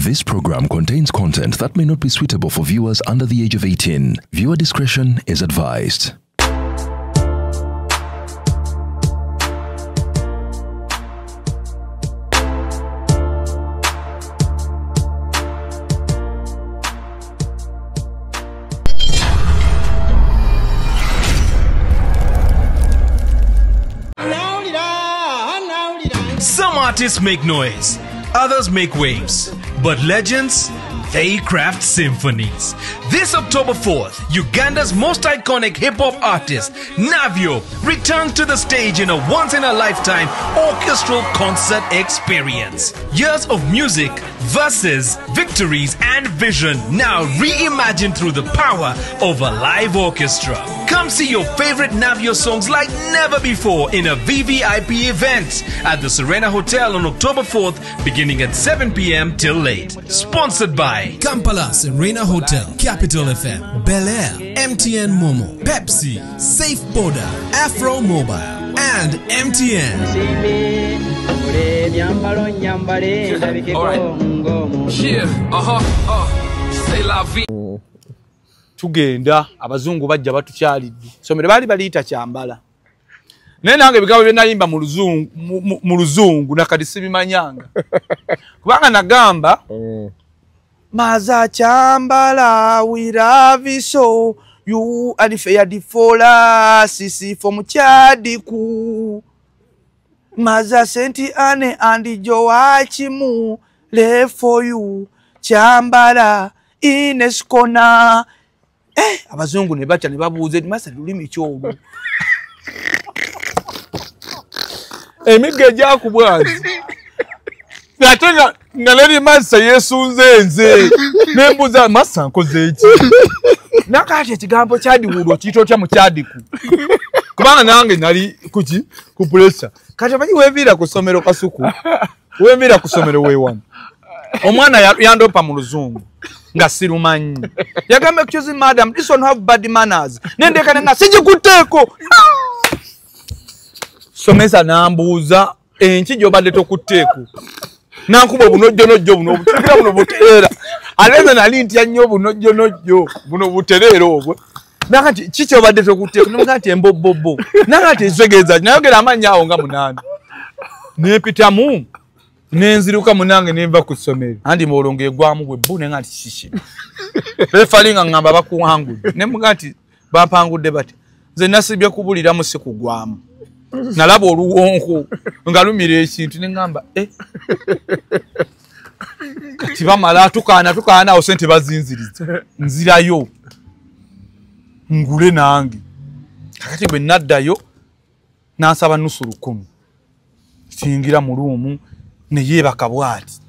This program contains content that may not be suitable for viewers under the age of 18. Viewer discretion is advised. Some artists make noise, others make waves, but legends, they craft symphonies. This October 4th, Uganda's most iconic hip-hop artist, Navio, returns to the stage in a once-in-a-lifetime orchestral concert experience. Years of music, verses, victories, and vision now reimagined through the power of a live orchestra. Come see your favorite Navio songs like never before in a VVIP event at the Serena Hotel on October 4th, beginning at 7 p.m. till late. Sponsored by Kampala Serena Hotel, Capital FM, Bel Air, MTN Momo, Pepsi, Safe Border, Afro Mobile, and MTN. All right. Yeah, say la vie. Tugenda abazungu bajja batukyalidde. Somero bali baliyita Kyambala. Naye nange ebigambo bye nayimba mu luzungu nakati sibimanyanga. Kubanga nagamba Maza Kyambala we love you so you are the fair difola sisi from Chadiku. Maza senti ane and Joachimu le for you Kyambala ineskona. Abazungu ne bacha ne babuuze masa lulimi kyolwo. Emigga egyakubwazi. Ate nga nali masa yeesunze nze. Ne mbuuza masa nkoze eki? Nakati ekigambo kyadiwulwa okiyita otya mu kyadiku? Kubanga nange nali kuki? Ku pressure. Kati omanyi weeviira ku ssomero Kasuku. Weeviira ku ssomero weewano. Omwana yandompa mu luzungu nga sirumanyi. Yagamba excuse madam, this one have bad manners. Nendeka nga sijikuteeko. Somesa nambuuza enki gy'obadde tokutteeko. Nankuba obunojjonojjo buno obutereera buno butereera. Ate nze nali ntya nnyo obunojjonojjo buno butereera obwo. Nakati ki ky'obadde tokutteeko? Namugamba nti embobbobo. Nakati nsegeeza nayogera amannya awo nga 8. Nempitamu nenziruka munange nenva ku ssomero. Andi olwo ng'egwamu bwe bbu nenga nti kiki. Referee nga ngamba bakuwangudde. Ne mugamba nti bampangudde bati. Nze nasibye kubuliramu si kugwamu. Nalaba oluwonko nga lumira ekintu ne ngamba Kati bamala tukaana awo ssente bazinziriza. Nzirayo ngule nange. Kakati bwe naddayo n'ansaba 1,000. Singira mu ruumu ne yeebaka bw'ati.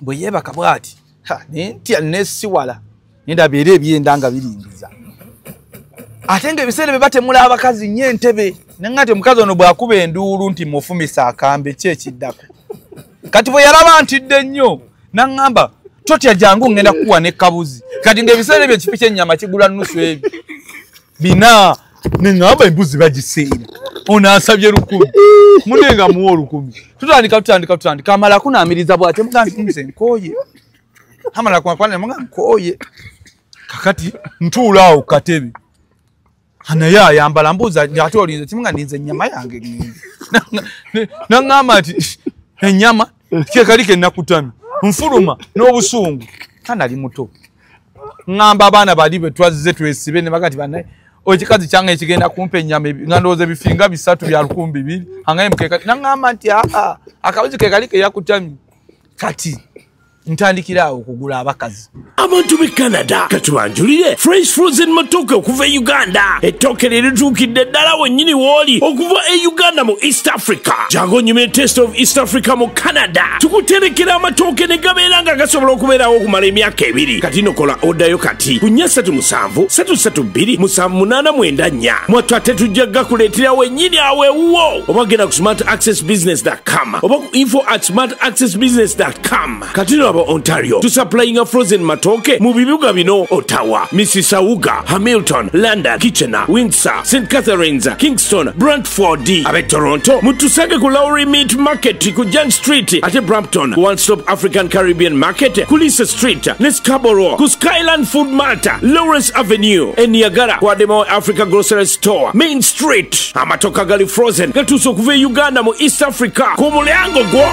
Bwe yeebaka bw'ati, ne ntya nesiwala. Ne ndaba era ebyenda nga biringiza. Ate ng'ebiseera bye batemula abakazi nnyo entebe. Nenga nti omukazi ono bw'akuba enduulu nti mufumisa akambe ki ekiddako. Kati bwe yalaba ntidde nnyo n'aŋŋamba totya jangu ngenda kukuwa ne kabuzi. Kati ng'ebiseera ebyo ekifi ky'ennyama kigula 0.5 ebyo. 4 ne ŋŋamba embuzi bagiseera. Ono asabye 1,000. Munne nga muwa 1,000. Tutandika amala kunaamiriza bw'atyo mugamba nti nze nkooye. Amala kunaamiriza mugamba nkooye. Kakati ntuula awo ku katebe. Naye ayambala mbuuza ate olinze kimu nga ninze ennyama yange nninze. N'aŋŋamba nti ennyama ke kali ke nakutamye. Nfuluma n'obusungu. Nali muto. Ŋŋamba abaana bali be twazze twesibe ne bagamba nti bannaye ekikazi kyange ekigenda kumpa ennyama nga ndowooza ebifinga 3 bya 2,000. Angaye mukeka n'aŋŋamba nti aa akabuzi ke kali ke yakutamye. Kati ntandikira awo okugula abakazi. Abantu b'e Canada katubanjulire fresh frozen matooke okuva e Uganda. Ettooke lirituukidde ddala wennyini w'oli okuva e Uganda mu East Africa. Jangu onyumire Taste of East Africa mu Canada. Tukuterekera amatooke ne gabeera nga gasobola okubeerawo okumala emyaka 2. Kati nno kola odayo kati ku 437 332 7894. Mwattu ate tujja gakuleetera wennyini awo ewuwo. Oba genda ku smartaccessbusiness.com oba ku info@smartaccessbusiness.com. Kati nno Aba Ontario tusupplyinga frozen matooke mu bibuga bino: Ottawa, Mississauga, Hamilton, London, Kitchener, Windsor, St Catharines, Kingston, Brantford. Ab'e Toronto mutusange ku Lowry Meat Market ku Jane Street, ate Brampton One Stop African Caribbean Market ku Lisa Street, ne Scarborough ku Skyland Food Mart, Lawrence Avenue, e Niagara ku Ademo Africa Grocery Store, Main Street. Amatoka gali frozen gatuuse okuva e Uganda mu East Africa ku mulyango gwo.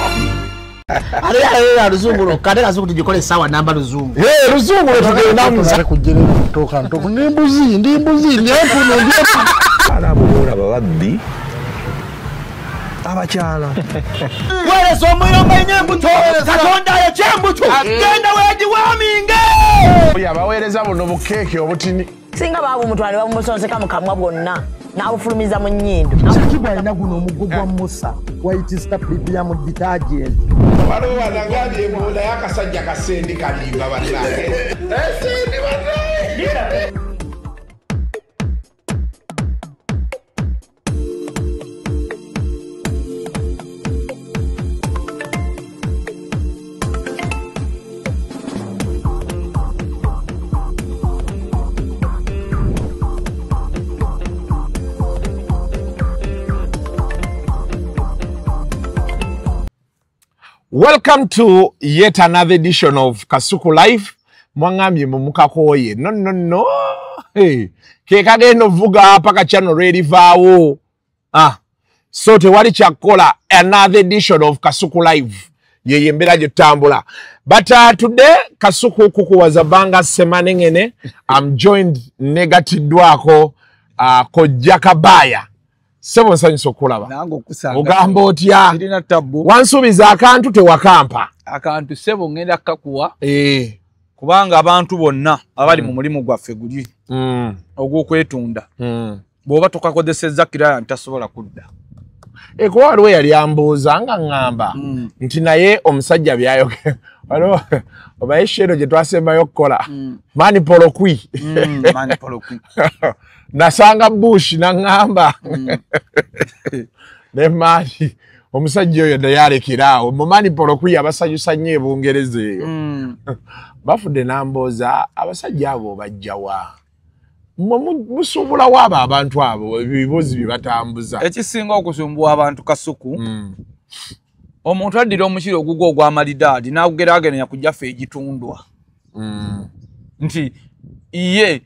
Ale luzungu lwokka, ate kazungu tugikole essaawa namba luzungu. Eh, luzungu lwe tugenda kutoka ntoko ndi mbuzi ndi mbuzi ndi empuno ndi abo boolaba babbi abakyala. Weereza omuyomba nnyo embuto, Katonda ayokya embuto, genda weegiwaaminge. Oyo abaweereza buno bukeeke obutini. Singa baabumutwala ne babumusonseka mu kamwa bwonna n'abufulumiza mu nnyindo. Shakibu alina guno omugo gwa Musa White Star Premium Detergent. Waliwo wanagambye mbu naye akasajja kasendi kalimba bannange. Esendi bannange. Welcome to yet another edition of Kasuku Live. Mwangambye mumukakoye. No, no, no. Hey. Ke kagenda ovuga paka channel lwerivaawo. Ah. So tewali kyakukola, another edition of Kasuku Live. Yeye embeera gye tutambula. But today Kasuku kukuwaza banga semanengene. I'm joined negatiddwako Kojja Kabaya. Sebo nsanyusa okulaba. Nange okusanga. Ogamba otya? Sirina tabbu. Wansuubiza akantu tewakampa. Akantu sebo ngenda kukakuwa. Kubanga abantu bonna abali mu mulimu gwaffe guli ogw'okwetunda. Bw'oba tokakozesezza kiraya ntasobola kudda. Kuba waliwo eyali ambuuza nga ŋŋamba nti naye omusajja byayogera. Waliwo obaye shero gye twasembayo okukola. Mani polokwi. Mani polokwi. Nasanga Bush n'aŋŋamba ne maani omusajja oyo naye alekera awo mu maani polokwi abasanyusa nnyo e Bungereza eyo. Bafudde n'ambooza abasajja abo bajja wa? Musuubulawo abo abantu abo ebibuuzi bye batambuza. Ekisinga okusumbuwa abantu Kasuku, omuntu addira omukira ogugwo ogw'amalidaadi n'agugeraageranya ku gyaffe egitundwa. Nti ye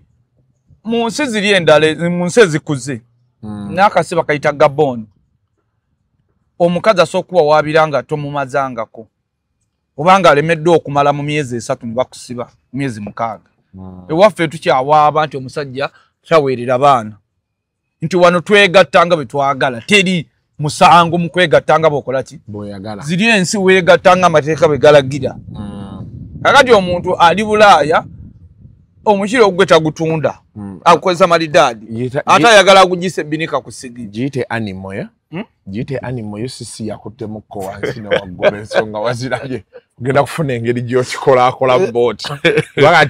mu nsi ziri endala, mu nsi ezikuze, n'akasi bakayita Gabon, omukazi asobola okuwawaabira nga tomumazangako obanga alemeddwa okumala mu myezi 3 ne bakusiba myezi 6. Ewaffe tukyawaaba nti omusajja taweerera baana, nti wano twegatta nga bwe twagala, teri musango mu kwegatta nga bw'okola ki bw'oyagala. Ziri ensi weegatta nga amateeka bwe galagira. Kakati omuntu ali Bulaaya omukira ogwe tagutunda, agukozesa malidaadi, ate ayagala agugisa ebbinika ku sigiri. Giyite animo ya? Giyite animo yo sisi yakuttemukko wansi ne waggulu ensonga wazirabye. Ogenda kufuna engeri gy'okikolaakola booti. Kubanga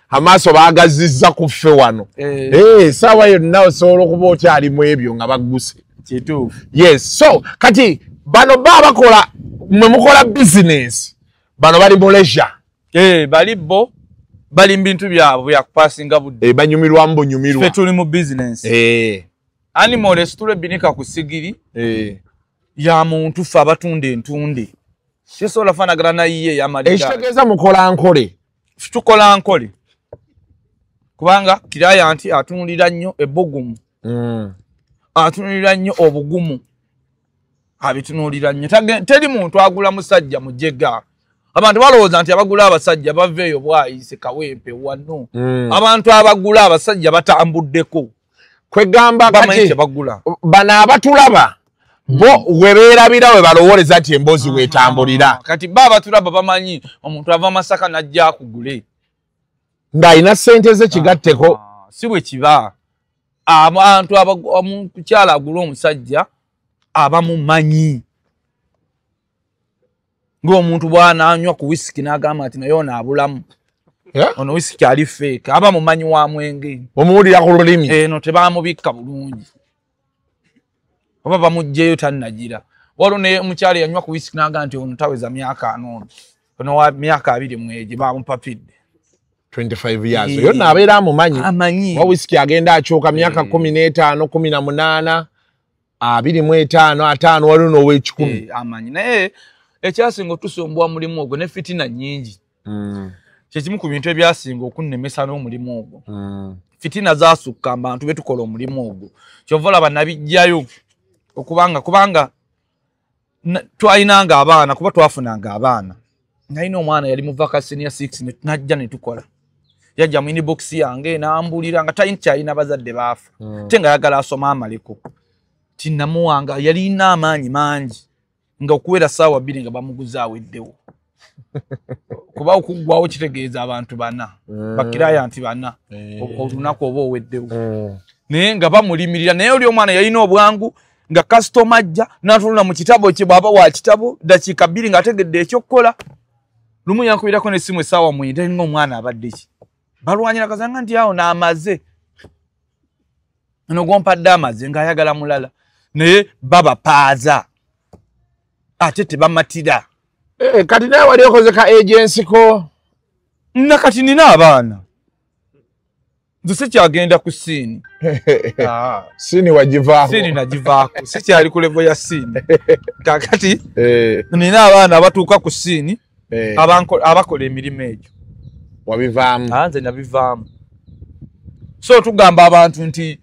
amaaso baagazizza ku ffe wano. Essaawa yonna osobola okuba okyalimu ebyo nga bagguse. Kituufu. Yes, so kati bano ba bakola mmwe mukola bizinensi, bano bali mu leisure. Bali bo bali mu bintu byabwe byakupasinga budde. Banyumirwamu bunyumirwa. Ffe tuli mu bizinensi. Animal esitula ebbinika ku sigiri ya muntu ffe abatunda entunde. Tesobola faanagana na yiye ey'amalidaadi. Ekitegeeza mukola nkole. Tukola nkole. Kubanga kiraya nti atunulira nnyo ebbugumu. Atunulira nnyo obugumu. Abitunuulira nnyo. Teri muntu agula musajja mujega. Abantu balowooza nti abagula abasajja bava eyo Bwayise, Kawempe, wano. Abantu abagula abasajja batambuddeko. Kwegamba kati bano abatulaba bo we beerabira we balowooleza nti emboozi weetambulira. Kati bo abatulaba bamanyi omuntu ava Masaka n'ajja akugule ng'alina ssente ze kigatteko. Si bwe kiba. Abantu omukyala agula omusajja abamumanyi. Ng'omuntu bw'anaanywa ku wisiki n'agamba nti naye ono abulamu. Ono wisiki ali fake, aba mumanyi wa mwenge. Omuwulira ku lulimi. Eno tebamubikka bulungi. Oba bamuggyeyo tannagira. Waliwo ne mukyala yanywa ku wisiki n'agamba nti ono taweza myaka 40. Ono wa myaka 21 bamupapidde. 25 years. Yo nabeera amumanyi. Wa whisky agenda akyuka myaka 15, 18, 25, 50 waliwo n'ow'ekikumi. Amanyi. Naye ekyasinga otusombwa mulimu ogwo ne fitina nnyingi. Kyekimu ku bintu ebyasinga okunnemesa n'omulimu ogwo. Fitina zaasukka abantu betukola omulimu ogwo. Kyova olaba nabijjayo okubanga twalinanga abaana kuba twafunanga abaana. Nalina omwana yali mu vacation ya 6 najja ne tukola. Yajja mu inbox yange n'ambulira nga talina kyalina bazadde baafa. Ate nga ayagala asoma amaleko. Tinnamuwanga yalina amaanyi mangi nga okuwera ssaawa 2 nga bamuguza aweddewo. Kuba okuggwawo kitegeeza abantu bana. Bakiraya nti bana. Olunaku oba oweddewo. Naye nga bamulimirira naye oli omwana yalina obwangu nga kasitoma ajja n'atunula mu kitabo kye bw'aba wa kitabo dakiika 2 ng'ategedde ekyokukola. Lumu yankubirako n'essimu essaawa 9 ng'omwana abadde ki. Balwanyira kazanga nti awo n'amaze. Ono gw'ompadde amaze ng'ayagala mulala. Naye babapaaza. Ate tebamatira. Kati naye wali okoze ka agency ko? Na kati nina abaana. Nze sikyagenda ku siini. Siini wagivaako. Siini nagivaako. Sikyali ku level ya siini. Kakati nina abaana abatuuka ku siini abakola emirimu egyo. Wabivaamu. Nze nabivaamu. So tugamba abantu nti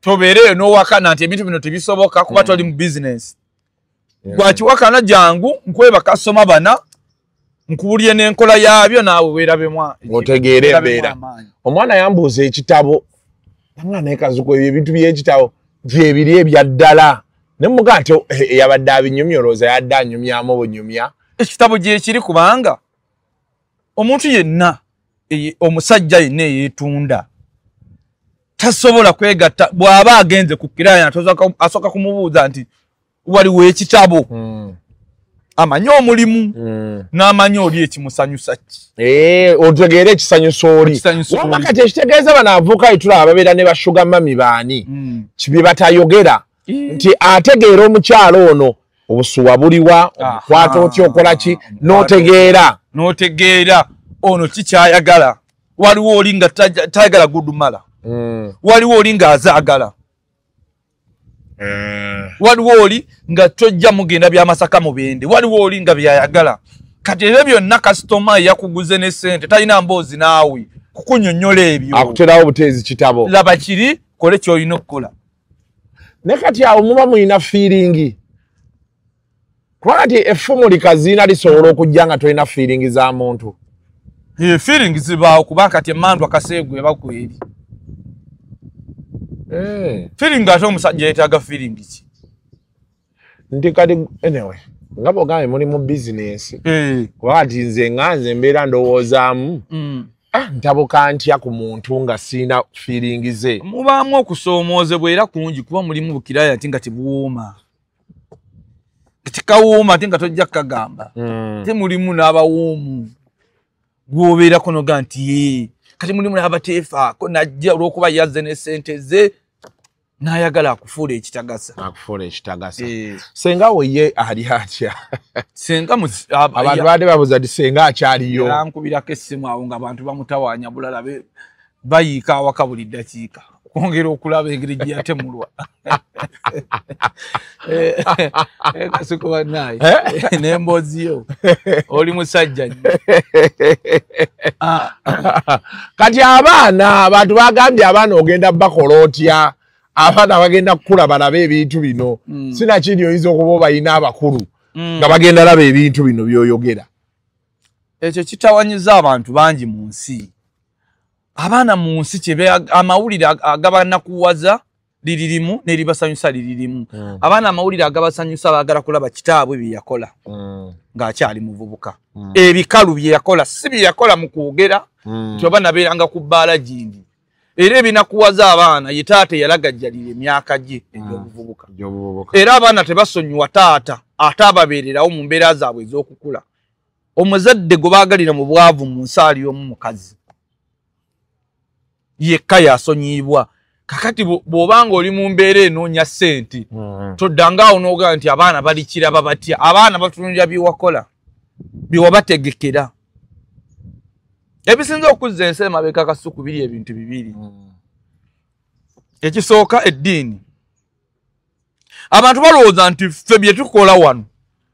tobeereyo n'owakana nti ebintu bino tebisoboka kuba toli mu business. Gwakiwakana jangu nkweba kasoma bana nkuwulye n'enkola yaabyo naawe weerabemu otegeere embeera. Omwana yambuuza ekitabo. Nanga naye Kasuku ebyo ebintu by'ekitabo gyebiri ebya ddala. Ne mugamba nti yabadde abinyumya olowooza yadde anyumyamu obunyumya. Ekitabo gyekiri kubanga omuntu yenna omusajja yenna eyeetunda tasobola kwegatta bw'aba agenze ku kiraya asooka kumubuuza nti waliwo ekitabo. Amanyi omulimu n'amanyi oli ekimusanyusa ki. Otegeere ekisanyusa oli. Wamma kati ekitegeeza bano abavubuka tulaba babeera ne bashuga mami baani bye batayogera nti ategeera omukyalo ono obusuwa buliwa omukwata otya okola ki n'otegeera. N'otegeera ono kikyayagala. Waliwo oli nga tayagala gudumala. Waliwo oli ng'azaagala. Waliwo oli nga tojja mugenda bya Masaka mubende. Waliwo oli nga byayagala. Kati ebyo byonna kasitoma yakuguze ne ssente talina mboozi naawe kukunnyonnyola ebyo. Akuterawo buteezi kitabo. Laba kiri kole ky'olina okukola. Ne kati awo muba mulina feeling. Kuba kati effumu likaziina lisobola okujja nga tolina feeling za muntu. Feeling zibaawo kuba kati emmandwa kaseegu eba kweri. Feeling ate omusajja yeetaaga feeling ki? Nti kati anyway nga bw'ogambye muli mu bizinensi. Kuba kati nze nga nze mbeera ndowoozaamu. Ntabuka ntya ku muntu nga sirina feeling ze. Mubaamu okusoomoozebwa era kungi kuba mulimu bukiraya nti nga tebuwooma. Tekawooma ate nga tojja kukagamba. Ate mulimu n'abawoomu. Gw'obeerako n'ogamba nti yee. Kati mulimu n'abateefaako najja olw'okuba yazze ne ssente ze n'ayagala akufuula ekitagasa. Akufuula ekitagasa. Senga we ye ali atya? Senga abantu badde babuuza nti senga akyaliyo. Era nkubirako essimu awo ng'abantu bamutawaanya bulala bayiika awaka buli ddakiika okwongera okulaba engeri gye yatemulwa. Kasuku bannaaye n'emboozi yo oli musajja nnyo. Kati abaana abantu bagambye abaana ogenda bakola otya? Abaana bagenda kukula balabe ebintu bino. Sinakindi oyinza okuba obalina abakulu nga bagenda laba ebintu bino by'oyogera. Ekyo kitawanyiza abantu bangi mu nsi. Abaana mu nsi amawulire agabanakuwaza liririmu n'eribasanyusa liririmu. Abaana amawulire agabasanyusa baagala kulaba kitaabwe bye yakola ng'akyali muvubuka. Ebikalu bye yakola si bye yakola mu kwogera nti oba nabeeranga ku bbaala gindi. Era ebinakuwaza abaana ye taata eyalagajjalira emyaka gye egy'obuvubuka. Era abaana tebasonyiwa taata ate ababeererawo mu mbeera zaabwe ez'okukula. Omuzadde gwe baagalira mu bwavu mu nsi ali omu mukazi. Yekka yasonyiyibwa. Kakati bw'obanga oli mu mbeera enoonya ssente toddanga awo n'ogamba nti abaana balikiraba batya. Abaana batunulira bye wakola. Byewabategekera. Ebisinza okuzza ensi emabega Kasuku biri ebintu bibiri. Ekisooka eddiini. Abantu balowooza nti ffe bye tukola wano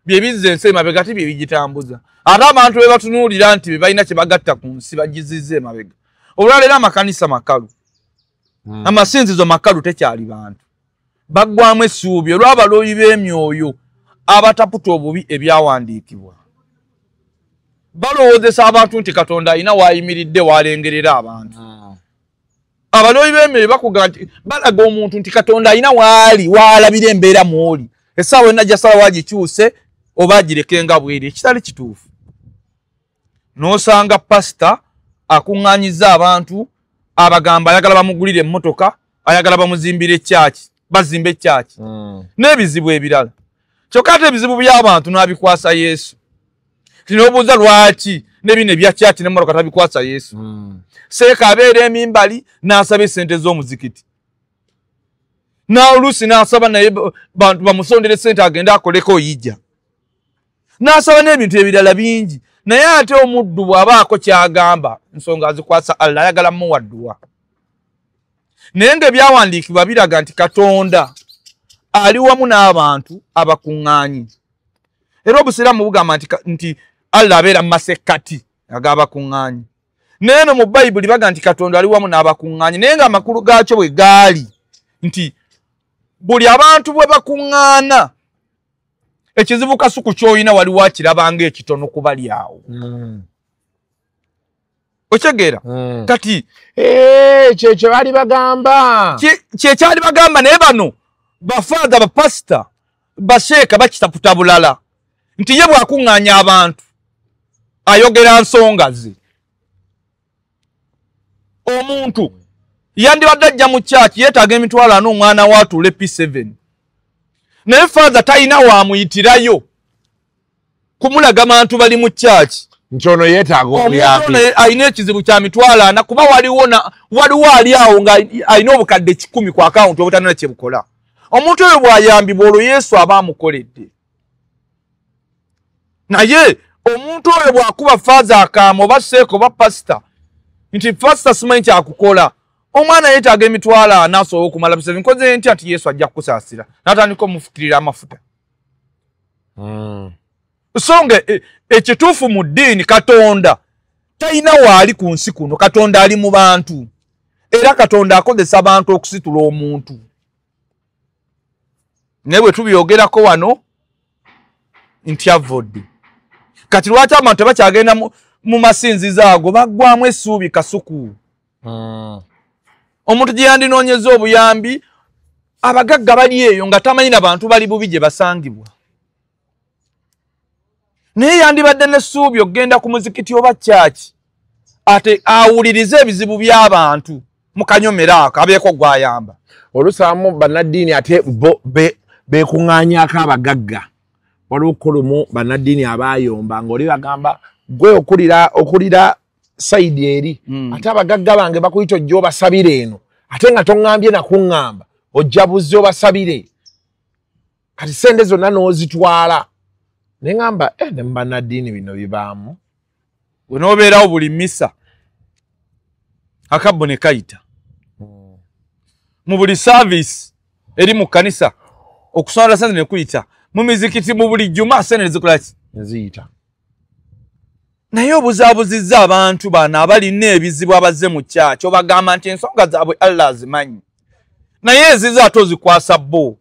bye bizza ensi emabega ti bye bigitambuza. Ate abantu be batunuulira nti be balina kye bagatta ku nsi bagizizza emabega. Olwaleero amakanisa makalu. Amasinzizo makalu tekyali bantu. Baggwamu essuubi olw'abalooyi b'emyoyo abataputa obubi ebyawandiikibwa. Balowoozesa abantu nti Katonda alina w'ayimiridde w'alengerera abantu. Abalooyi b'emyoyo bakuga nti balaga omuntu nti Katonda alina w'ali w'alabira embeera mw'oli. Essaawa yonna gy'asalawo agikyuse oba agireke nga bw'eri, ekitali kituufu. N'osanga pasita akuŋŋaanyizza abantu abagamba ayagala bamugulire emmotoka, ayagala bamuzimbire ekyaki, bazimbe ekyaki. N'ebizibu ebirala. Kyokka ate ebizibu by'abantu n'abikwasa Yesu. Tinobuuza lwaki n'ebino ebya kyaki n'emmotoka tabikwasa Yesu. Seeka abeera emimbali n'asaba essente z'omuzikiti. N'oluusi n'asaba naye bantu bamusondere essente agende akoleko yijja. N'asaba n'ebintu ebirala bingi. Naye ate omuddu bw'abaako ky'agamba ensonga azikwasa Allah, ayagala mmuwa dduwa. Naye ng'ebyawandiikibwa biraga nti Katonda ali wamu n'abantu abakuŋŋaanyi. Era obusiraamu bugamba nti Allah abeera mu masekkati ag'abakuŋŋaanyi. Naye no mu Bayibuli baga nti Katonda ali wamu n'abakuŋŋaanyi. Naye ng'amakulu gaakyo bwe gaali nti buli abantu bwe bakuŋŋaana ekizibu Kasuku ky'olina wali wakirabanga ekitono ku bali awo. Otegeera? Kati kyekyo baali bagamba. Kyekyali bagamba naye bano bafaatha, bapasita, basheeka bakitaputa bulala. Nti ye bw'akuŋŋaanya abantu ayogera nsonga ze. Omuntu yandibadde ajja mu kyaki yeetaaga 40,000 omwana we atuule P7. Naye father talina wamuyitirayo kumulaga bantu bali mu kyaki. Nti ono yeetaaga obuyambi. Alina ekizibu kya 40,000 kuba waliwo ali awo nga alina obukadde 100 ku akawunti obutalina kye bukola. Omuntu oyo bw'ayambibwa olwo Yesu aba amukoledde. Naye omuntu oyo bw'akuba father akaama oba seeka oba pasita nti pasita simanyi kyakukola, omwana yeetaaga 40,000 asobola okumala biseera. Nkoze ntya nti Yesu ajja kukusaasira n'atandika omufukirira amafuta. So nga ekituufu mu ddiini Katonda talina waali ku nsi kuno. Katonda ali mu bantu. Era Katonda akozesa abantu okusitula omuntu. Naye bwe tubyogerako wano nti avodde. Kati lwaki abantu tebakyagenda mu masinzizo ago baggwamu essuubi Kasuku? Omuntu gye yandinoonyeza obuyambi, abagagga bali eyo nga tamanyi na bantu bali bubi gye basangibwa. Naye yandibadde n'essuubi okugenda ku muzikiti oba kyaki ate awulirize ebizibu by'abantu mu kanyomero ako abeeko gw'ayamba. Olusaamu bannaddiini ate bo beekuŋŋaanyaako abagagga. Waliwo kulumu bannaddiini abaayomba ng'oli bagamba gwe okulira sayidi eri ate abagagga bange bakuyita ojja obasabire eno ate nga toŋŋambye nakuŋŋamba ojja buzzi obasabire kati sente zonna n'ozitwala. Ne ŋŋamba ne mu bannaddiini bino bibaamu. Onoobeerawo buli misa akabbo ne kayita. Mu buli saaviisi eri mu kkanisa okusonda sente ne kuyita. Mu mizikiti mu buli jjuma sente zikola ki? Ziyita. Naye obuzaabuzizza abantu bano abalina ebizibu abazze mu kyaki obagamba nti ensonga zaabwe Allah azimanyi. Naye ezizo ate ozikwasa bo.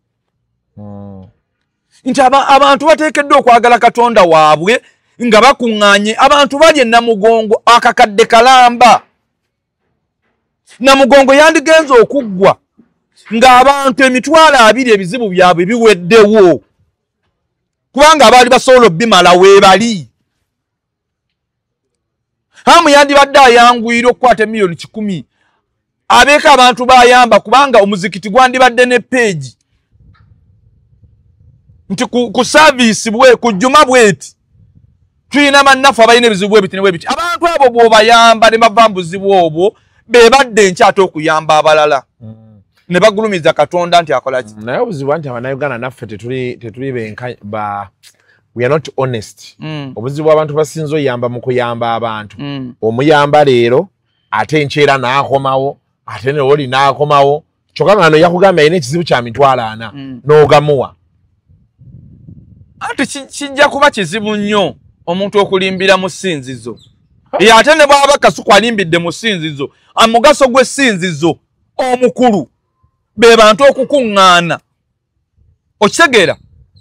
Nti abantu bateekeddwa okwagala Katonda waabwe nga bakuŋŋaanye. Abantu bali e Namugongo akakadde kalamba. Namugongo yandigenze okuggwa ng'abantu 20,000 ebizibu byabwe biweddewo. Kubanga abaali basobola obbimala weebali. Hamu yandibadde ayanguyira okukwata 100,000,000 abeeko abantu bayamba kubanga omuzikiti gwandibadde ne peegi nti ku service bwe ku jjuma bweti tulina bannaffe abalina ebizibu bwebiti ne bwebiti. Abantu abo bw'obayamba ne bava mu buzibu obwo be badde enkya ate okuyamba abalala ne bagulumiza Katonda nti akola ki. Naye obuzibu nti Abannayuganda naffe tetuli We are not honest. Obuzibu abantu basinze oyamba mu kuyamba abantu. Omuyamba leero ate enkeera n'akomawo, ate ne oli n'akomawo. Kyokka ngano yakugamba alina ekizibu kya 40,000 n'ogamuwa. Ate kijja kuba kizibu nnyo omuntu okulimbira mu ssinzizo. Ate ne bw'aba Kasuku alimbidde mu ssinzizo, omugaso gw'essinzizo omukulu be bantu okukuŋŋaana. Okitegeera?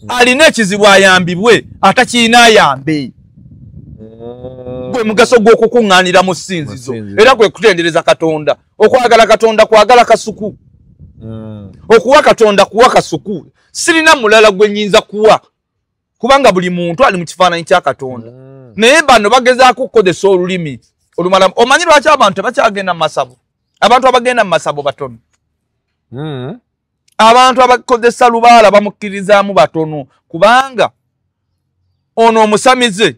Alina ekizibu ayambibwe, atakirina ayambe. Gwe mugaso gw'okukuŋŋaanira mu ssinzizo. Era kwe kutendereza Katonda. Okwagala Katonda kwagala Kasuku. Okuwa Katonda kuwa Kasuku. Sirina mulala gwe nnyinza kuwa, kubanga buli muntu ali mu kifaananyi kya Katonda. Naye bano bagezaako okukozesa olulimi olumala. Omanyi lwaki abantu tebakyagenda mu masabo? Abantu abagenda mu masabo batono. Abantu abakozesa lubaala bamukkirizaamu batono, kubanga ono omusamize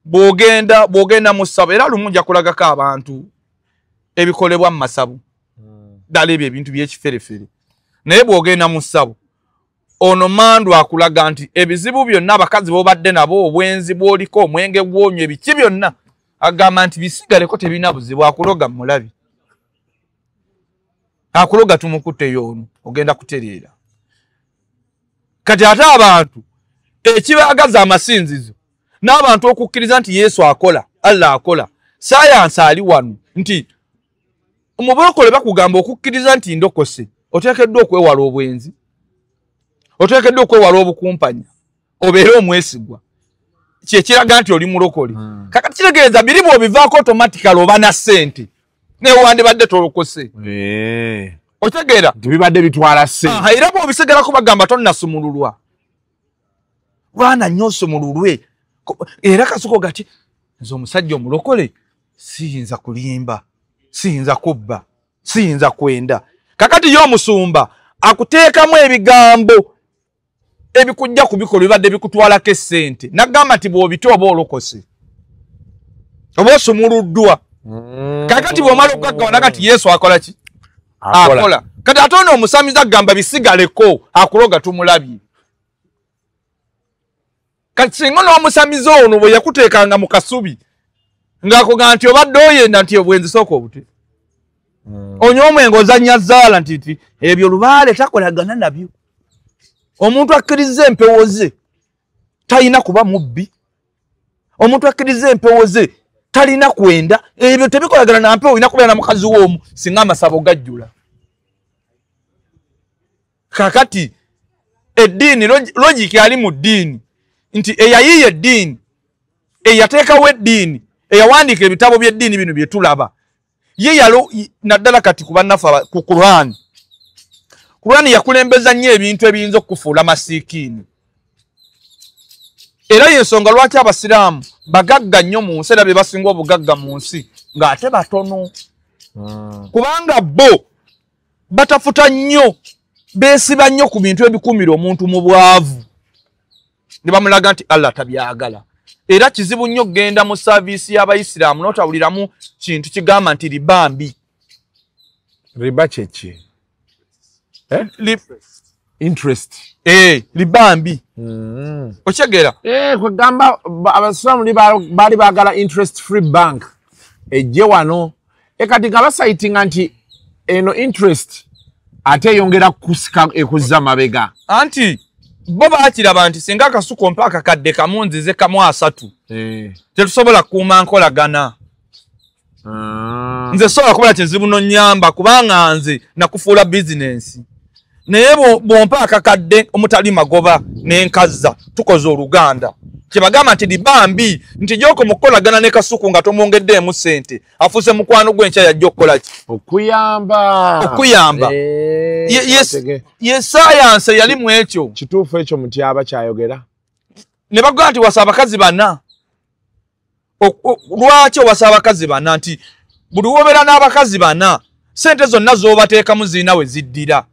bw'ogenda mu ssabo, era lumu nja kulagako abantu ebikolebwa mu masabo, ddala ebyo ebintu by'ekiferefere. Naye bw'ogenda mu ssabo, ono mandu akulaga nti ebizibu byonna abakazi b'obadde nabo, obwenzi bw'oliko, omwenge gw'onywa, ebiki byonna, agamba nti bisigaleko tebirina buzibu. Akuloga mulabi, akuloga tumukutteyo ono, ogenda kutereera. Kati ate abantu ekibaagaza amasinzizo n'abantu okukkiriza nti Yesu akola, Allah akola, sayansi ali wano nti mu bulokole bakugamba okukkiriza nti ndokose, oteekeddwa okwewala obwenzi, oteekeddwa okwewala obukumpanya, obeere omwesigwa, kyekiraga nti oli mulokole. Kakati kitegeeza biri bw'obivaako automatically oba na ssente, naye wandibadde tolokose. Otegeera? Tebibadde bitwala ssente. Era bw'obisigalako bagamba tonnasumululwa. Lwana nnyo osumululwe. Era Kasuku gati nze omusajja omulokole siyinza kulimba, siyinza kubba, siyinza kwenda. Kakati ye omusumba akuteekamu ebigambo ebikujja ku bikolwa bibadde bikutwalako essente, n'agamba nti bw'obita oba olokose, oba osumuluddwa. Kakati bw'omala okugaggawa kati Yesu akola ki? Akola. Kati ate ono omusamize agamba bisigaleko, akuloga tumulabye. Kati singa n'omusamize ono bwe yakuteekanga mu kasubi ng'akugamba nti obadde oyenda nti obwenzi sooka obute, onywa omwenge ozannya zzaala nti ebyo lubaale takolagana nabyo. Omuntu akkiriza empewo ze talina kuba mubbi, omuntu akkiriza empewo ze talina kwenda, ebyo tebikolagana na mpewo, olina kubeera na mukazi w'omu singa amasabo gajjula. Kakati eddiini, logiki ali mu ddiini nti eyayiiya eddiini, eyateekawo eddiini, eyawandiika ebitabo by'eddiini bino bye tulaba, ye yalo naddala kati ku bannaffe ku Qur'an. Qur'an yakulembeza nnyo ebintu ebiyinza okukufuula masiikiini. Era y'ensonga lwaki abasiraamu bagagga nnyo mu nsi, era be basinga obugagga mu nsi ng'ate batono. Kubanga bo batafuta nnyo, beesiba nnyo ku bintu ebikuumira omuntu mu bwavu, ne bamulaga nti Allah tabyagala. Era kizibu nnyo okugenda mu saaviisi y'abayisiraamu n'otawuliramu kintu kigamba nti riba mbi. Riba kye ki? Interest. Riba mbi. Okitegeera? Kwegamba abasiraamu baali baagala interest free bank ejje wano. Kati nga basayitinga nti eno interest ate eyongera kusika ekuzza mabega. Anti bo baakiraba nti singa Akasuku mpa akakadde kamu nzize kamu 3, tetusobola kukuuma nkolagana. Nze sobola kubeera kizibu n'onnyamba kubanga nze nakufuula bizinensi. Naye bw'ompa akakadde omutali magoba n'enkazza, tukoze oluganda. Kyebagamba nti riba mbi, nti gy'okoma okukolagana ne Kasuku nga tomwongeddeemu ssente, afuuse mukwano gwe enkya yajja okukola ki? Okuyamba. Okuyamba. Ye sayansi yali mu ekyo. Kituufu ekyo Mutyaba kyayogera. Ne bagamba nti wasa abakazi bana. Lwaki owasa abakazi bana? Nti buli wobeera n'abakazi bana, ssente zonna z'obateekamu zirina we ziddira.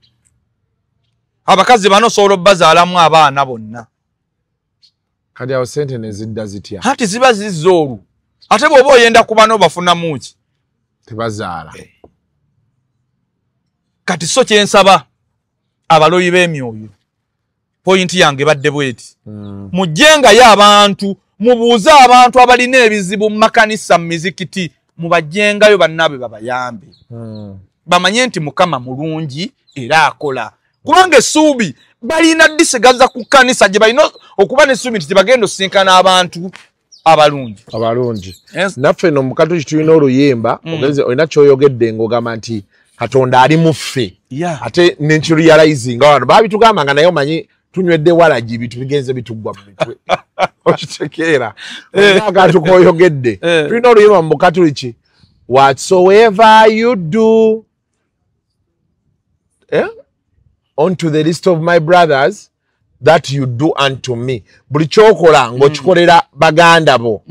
Abakazi bano osobola obbazaalamu abaana bonna. Kati awo ssente ne zidda zitya? Anti ziba zizza olwo. Ate bw'oba oyenda ku bano bafunamu ki? Tebazaala. Kati so kye nsaba abaloyi b'emyoyo, Pointi yange badde bweti. Mujjengayo abantu, mubuuze abantu abalina ebizibu mu makanisa, mu mizikiti, mubajjengayo bannaabwe babayambe. Bamanye nti Mukama mulungi era akola. Kubanga essuubi balina disigaza ku kkanisa gye balina okuba n'essuubi nti tebagenda osisinkana abantu abalungi. Abalungi. Naffe nno mu Katoliki tulina oluyimba, olina ky'oyogedde ng'ogamba nti Katonda ali mu ffe. Ate nenkirealizinga wano baabitugamba nga naye omanyi tunywedde walagi ebintu bigenze bitugwa mu mitwe. Okitegeera. Olina akantu k'oyogedde. Tulina oluyimba mu Katoliki, whatsoever you do unto the list of my brothers that you do unto me. Buli kyokola ng'okikolera baganda bo,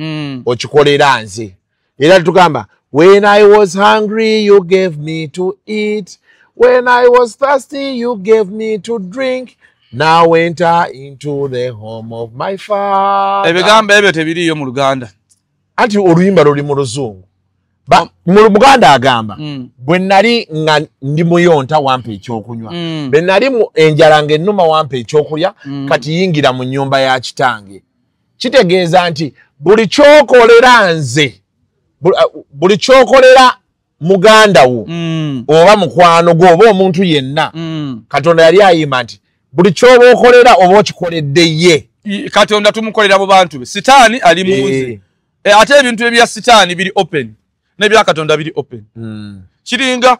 okikolera nze. Era tugamba, when I was hungry you gave me to eat, when I was thirsty you gave me to drink, now enter into the home of my father. Ebigambo ebyo tebiriiyo mu Luganda. Anti oluyimba luli mu Luzungu. Mu Luganda agamba, bwe nali nga ndi muyonta wampa ekyokunywa, bwe nali enjala ng'ennuma wampa ekyokulya, kati yingira mu nnyumba ya kitange. Kitegeeza nti buli kyokolera nze, buli kyokolera muganda wo, oba mukwano gwo, oba omuntu yenna, Katonda yali ayimba nti buli kyoba okolera oba okikoledde ye. Katonda tumukolera mu bantu be. Sitaani ali mu nze. Ate ebintu ebya sitaani biri open, n'ebya Katonda biri open. Kiringa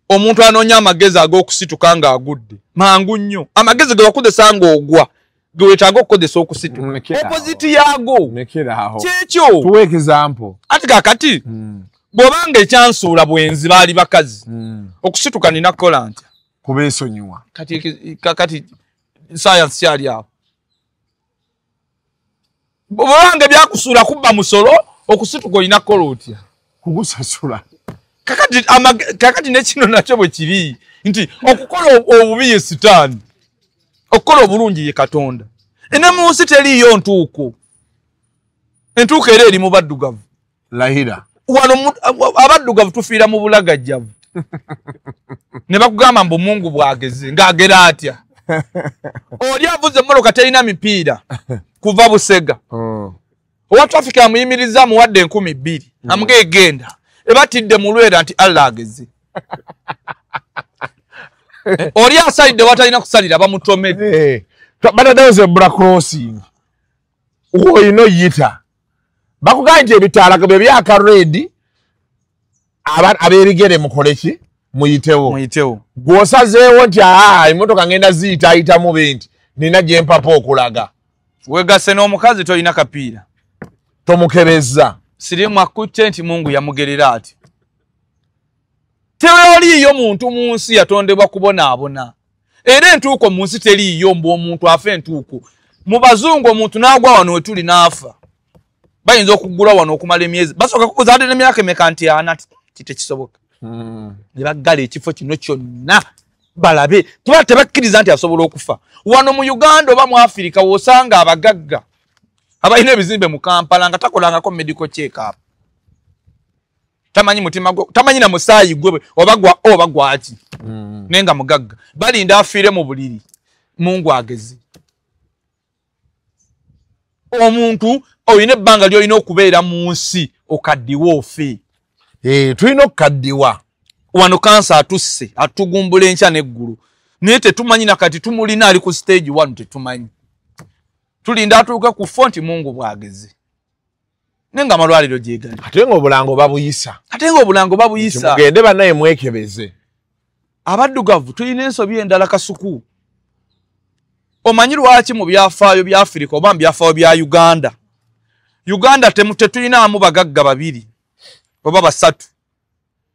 omuntu anoonya amagezi ag'okusituka ng'agudde mangu nnyo. Amagezi ge wakozesa ng'ogwa ge weetaaga okukozesa okusituka. Opposite yaago kyekyo. Tuwe example. Ati kaakati bw'obanga ekyansuula bwenzi baali bakazi, okusituka nina kukola ntya? Kubeesonyiwa. Kati science kyali awo. Bw'obanga byakusuula kubba musolo, okusituka olina kukola otya? Kugusasula. Kakati ne kino nakyo bwe kiri nti okukola obubi ye sitaani, okukola obulungi ye Katonda. Ene mu nsi teriiyo ntuuko. Entuuko era eri mu baddugavu. Lahira. Wano abaddugavu tufiira mu bulagajjavu. Ne bakugamba mbu Mungu bw'ageze, ng'agera atya? Oli avuze emmotoka terina mipiira kuva Busega. Owa traffic amuyimiriza amuwadde 2000, amugee genda. Ebatidde mu lwera nti Allah ageze. Oli asalidde watalina kusalira bamutomedde. Bataddewo zebra crossing. Olina oyita. Bakugambye nti ebitaala bwe byaka red, ab'ebigere mukole ki? Muyitewo. Muyitewo. Gw'osazeewo nti emmotoka ngenda ziyitaayitamu binti, nina gye mpapa okulaga. Weegase n'omukazi tolina kapiira. Tomukebezza. Sirimu akutte nti Mungu yamugerera ati. Tewaliiyo muntu mu nsi yatondebwa kubonaabona. Era entuuko mu nsi teriiyo mbu omuntu afa entuuko. Mu bazungu omuntu n'agwa wano we tuli n'afa. Bayinza okuggula wano okumala emyezi. Basooka kukuza ate n'emyaka emeka nti ana ti tekisoboka. Ne baggala ekifo kino kyonna balabe. Kuba tebakkiriza nti asobola okufa. Wano mu Uganda oba mu Afirika w'osanga abagagga abalina ebizimbe mu Kampala nga takolangako medical check up. Tamanyi mutima gwe, tamanyi na musaayi gwe oba gwa oba gwaki. Naye nga mugagga. Balinda afiire mu buliri. Mungu ageze. Omuntu olina ebbanga ly'olina okubeera mu nsi okaddiwa ofe. Tulina okukaddiwa. Wano kansa atusse, atugumbula enkya n'eggulu. Naye tetumanyi na kati tumulina ali ku stage 1 tetumanyi. Tulinda atuuke ku fo nti Mungu bw'ageze. Naye nga amalwaliro gye gali. Ate ng'obulango babuyisa. Ate ng'obulango babuyisa. Mugende bannaye mwekebeze. Abaddugavu tulina ensobi endala Kasuku. Omanyi lwaki mu byafaayo bya Afirika oba mu byafaayo bya Uganda? Uganda tetulinaamu bagagga babiri oba basatu.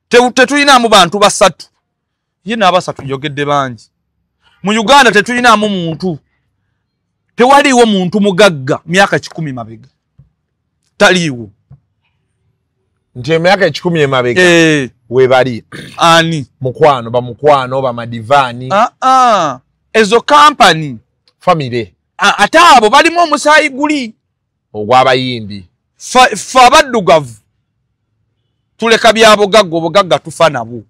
Tetulinaamu bantu basatu. Ye n'abasatu njogedde bangi. Mu Uganda tetulinaamu muntu. Tewaliiwo muntu mugagga myaka 10 mabega. Taliiwo. Nti emyaka 10 emabega webali. Ani? Mukwano, bamukwano, bamadivaani. Ezo kampani. Famire. Ate abo balimu omusaayi guli. Ogw'abayimbi. Ffe abaddugavu tuleka bya bugagga, obugagga tufa nabwo.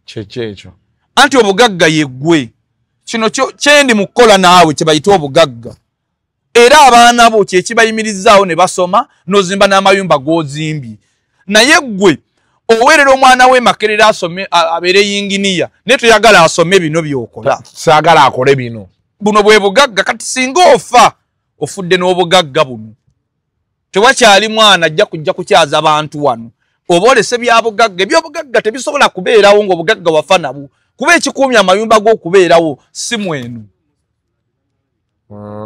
Kyekyo ekyo. Anti obugagga ye ggwe. Kino kyendi mu kukola naawe kye bayita obugagga. Era abaana bo kye kibayimirizaawo ne basoma n'ozimba n'amayumba g'ozimbye. Naye ggwe oweerera omwana we Makerere asome abeere yinginiya, naye toyagala asome bino by'okola. Saagala akole bino. Buno bwe bugagga. Kati singa ofa ofudde n'obugagga buno, tewakyali mwana ajja kujja kukyaza abantu wano. Oba olese byabugagga. Ebyobugagga tebisobola kubeerawo ng'obugagga wafa nabwo, kuba ekikuumya amayumba g'okubeerawo si mwenu.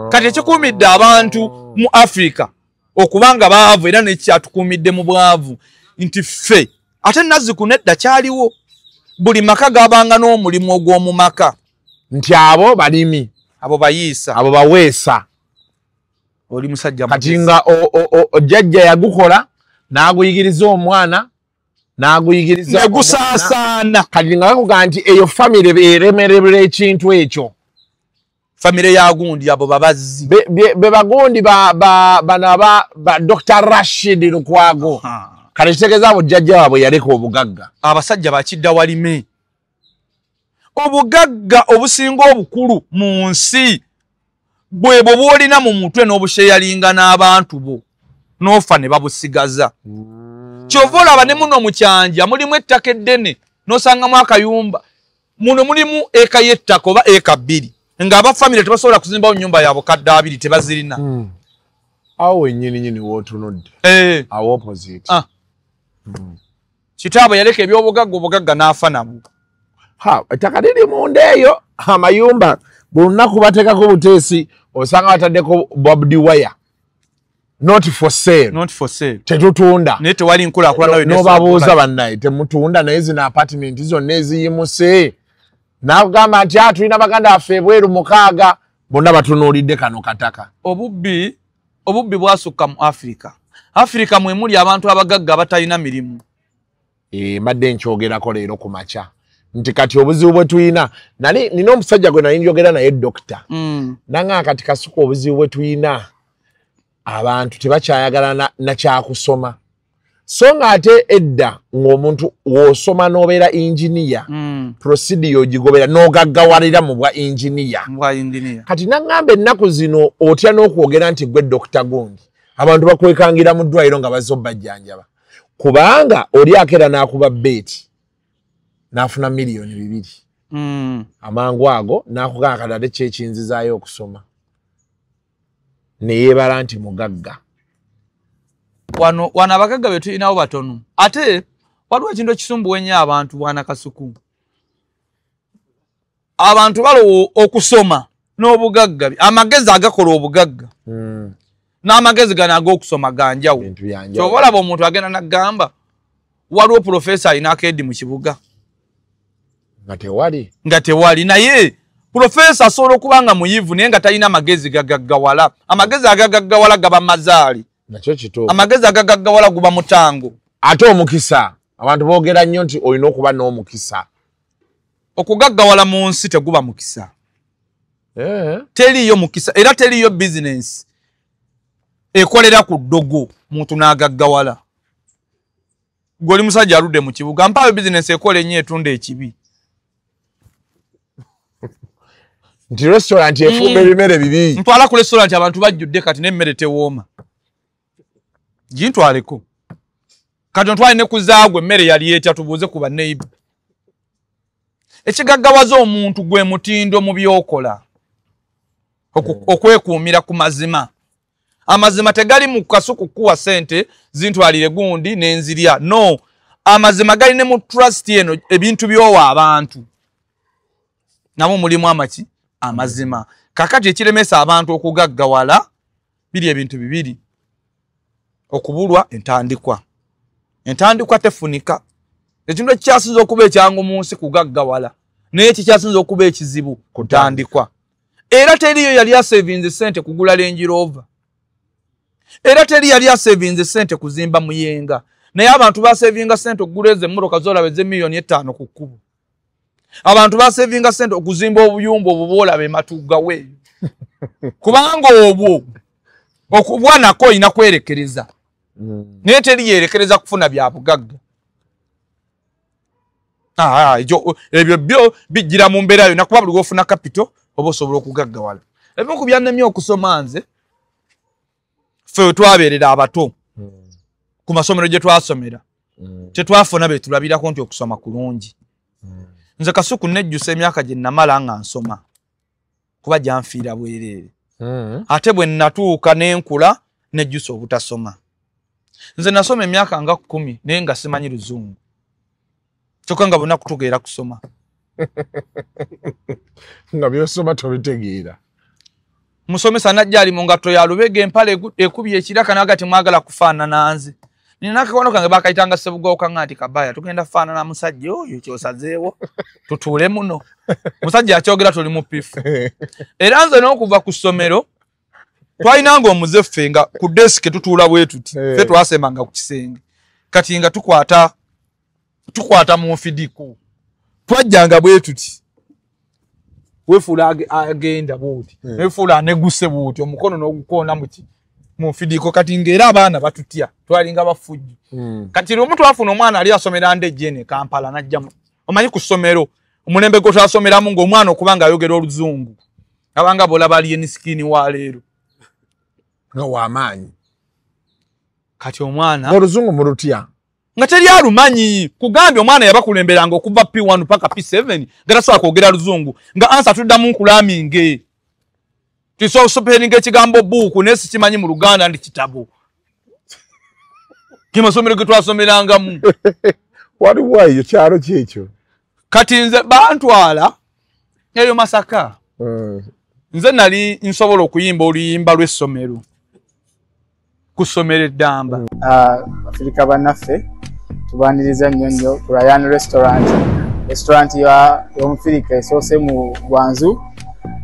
Kati ekikuumidde abantu mu Afrika okubanga baavu, era nekyatukuumidde mu bwavu nti ffe ate nazzikuno edda kyaliwo, buli maka gabanga n'omulimu ogw'omu maka, nti abo balimi, abo bayiisa, abo baweesa. Oli musajja kati nga jjajja yagukola n'aguyigiriza omwana n'aguyigiriza negusaasaana. Kati nga bakugamba nti eyo famire eremerera ekintu ekyo, famire ya gundi abo babazzi be bagundi bano aba Dr. Rashid Lukwago. Kale kitegeeza abo jjajja waabwe yaleka obugagga. Abasajja bakidda walime. Obugagga obusinga obukulu mu nsi bwebwo bw'olina mu mutwe n'obusheyalinga n'abantu bo, n'ofa ne babusigaza. Kyova olaba ne muno mu Kyanja mulimu ettaka eddene n'osangamu akayumba. Muno mulimu eka y'ettaka oba eka 2, ng'abafamire tebasobola kuzimbawo nnyumba ya bukadde 2 tebazirina. Awo wennyini nnyini w'otunudde. Awo opposite. Kitaabwe yaleka ebyobugagga, obugagga n'afa nabwo. Ettaka liri munda eyo, amayumba buli lunaku bateekako buteesi, osanga bataddeko barbed wire. Not for sale. Not for sale. Tetutunda. Naye tewali nkulaakulana yonna. N'obabuuza bannaye temutunda, naye zino apartment zonna eziyimuse. N'agamba nti tulina baganda baffe ebweru 6, bonna batunuulidde kano kataka. Obubbi bwasukka mu Afrika. Afrika mwe muli abantu abagagga abatalina mirimu. Mbadde nkyogerako leero ku makya nti kati obuzibu bwe tulina, nali nina omusajja gwe nali njogera naye dokita. Nangamba kati Kasuku obuzibu bwe tulina, abantu tebakyayagala na kyakusoma. So nga ate edda ng'omuntu w'osoma n'obeera engineer, procedure ogigobera n'ogaggawalira mu bwa engineer. Kati nangamba ennaku zino otya n'okwogera nti gwe Dr. Gundi, abantu bakwekangira mu ddwaliro nga bazze obbajjanjaba, kubanga oli akeera n'akuba beeti n'afuna 2 million. Amangu ago n'akugamba kati ate kyekinzizaayo okusoma, ne yeebala nti mugagga. Wano abagagga be tulinawo batono. Ate waliwo ekintu ekisumbuwa ennyo abantu, bwana Kasuku. Abantu balowo okusoma n'obugagga, amagezi agakola obugagga n'amagezi gano ag'okusoma ga njawulo. Ky'oba olaba omuntu agenda n'agamba waliwo pulofeesa alina akeedi mu kibuga nga tewali, naye pulofeesa asobola okuba nga muyivu naye nga talina magezi gagaggawala. Amagezi agagaggawala gaba mazaali, amagezi agagaggawala guba mutango. Ate omukisa, abantu boogera nnyo nti olina okuba n'omukisa. Okugaggawala mu nsi teguba mukisa. Teriiyo mukisa, era teriiyo bizinensi ekolera ku ddogo muntu n'agaggawala. Gwe oli musajja aludde mu kibuga, mpaayo bizinensi ekola ennyo etunda ekibi. Nti restaurant efumba ebimere bibi. Ntwala ku restaurant abantu bajjudde kati n'emmere tewooma. Gintwaleko. Kati ntwale ne ku zaagwe emmere yali etya, tubuuze ku banneighbor. Ekigaggawaza omuntu gwe mutindo mu by'okola. Okwekuumira ku mazima. Amazima tegali mu Kasuku kuwa ssente zintwalire gundi n'enzirya. No, amazima gali ne mu trust eno, ebintu by'owa abantu. Nabo mulimu amaki? Amazima. Kakati ekiremesa abantu okugaggawala biri ebintu bibiri. Okubulwa entandikwa. Entandikwa tefunika. Ekintu ekyasinze okuba ekyangu mu nsi kugaggawala, naye ekikyasinze okuba ekizibu kutandikwa. Era teriyo yali asevinze ssente kugula Range Rover. Era teri yali asevinze ssente kuzimba Muyenga. Naye abantu basevinga ssente okugula ezo emmotoka z'olaba ez'emiliyoni 5 ku kkubo. Abantu basevinga ssente okuzimba obuyumba obwo bw'olaba ematugga we. Kubanga obwo okubwa nako olina kwerekereza. Naye teri yeerekereza kufuna bya bugagga. Ebyo byo bijjira mu mbeera yonna, kuba buli lw'ofuna capital oba osobola okugaggawala. Ebimu ku byannemye okusoma nze, ffe twabeerera abato ku masomero gye twasomera, tetwafuna be tulabirako nti okusoma kulungi. Nze Kasuku nejjusa emyaka gye namala nga nsoma, kuba gyanfiira bwereere. Ate bwe natuuka n'enkula nejjusa obutasoma. Nze nasoma emyaka nga 10 naye nga simanyi luzungu, kyokka nga bonna kutugeera kusoma. Nga byosoma tobitegeera. Musomesa najja ali mu ngatto ya lubega, empale ekubye ekiraka, naga timwagala kufaanana nze. Nina akakono kange bakayitanga Ssebugwawo, kaŋŋa nti Kabaya tugenda kufaanana musajja oyo kyosazeewo tutuule muno. Musajja akyogera tuli mu pifu. Era nze n'okuva ku ssomero twalinanga omuze ffe nga ku desike tutuula bwe tuti, ffe twasembanga ku kisenge, kati nga tukwata mu nfidiko, twajjanga bwe tuti, wefuula agenda bwoti, wefuula aneguse bwoti, omukono n'ogukoona muki mu nfidiko. Kati ng'era abaana batutya, twalinga bafujju. Kati lumu twafuna omwana ali asomera Ndejje eno e Kampala, n'ajja omanyi ku ssomero omulembe gwe twasomeramu ng'omwana okuba ng'ayogera oluzungu abanga bolaba ali enisikini wa leero nga w'amaanyi. Kati omwana oluzungu mulutya nga teri alumanyi. Kugambye omwana yabakulemberanga okuva P1 paka P7 nga tasobola kwogera luzungu, nga ansa tuddamu nkulaminge tisosopeninga ekigambo buuku naye sikimanyi mu Luganda ndi kitabo. Ge masomero ge twasomerangamu. Waliwo eyo kyalo ki ekyo? Kati nze bantwala eyo Masaka. Nze nali nsobola okuyimba oluyimba lw'essomero ku ssomero eddamba. Afirika bannaffe tubaniriza nnyo nnyo ku Ryan Restaurant, restaurant y'Omufirika esoose mu Gwanzu,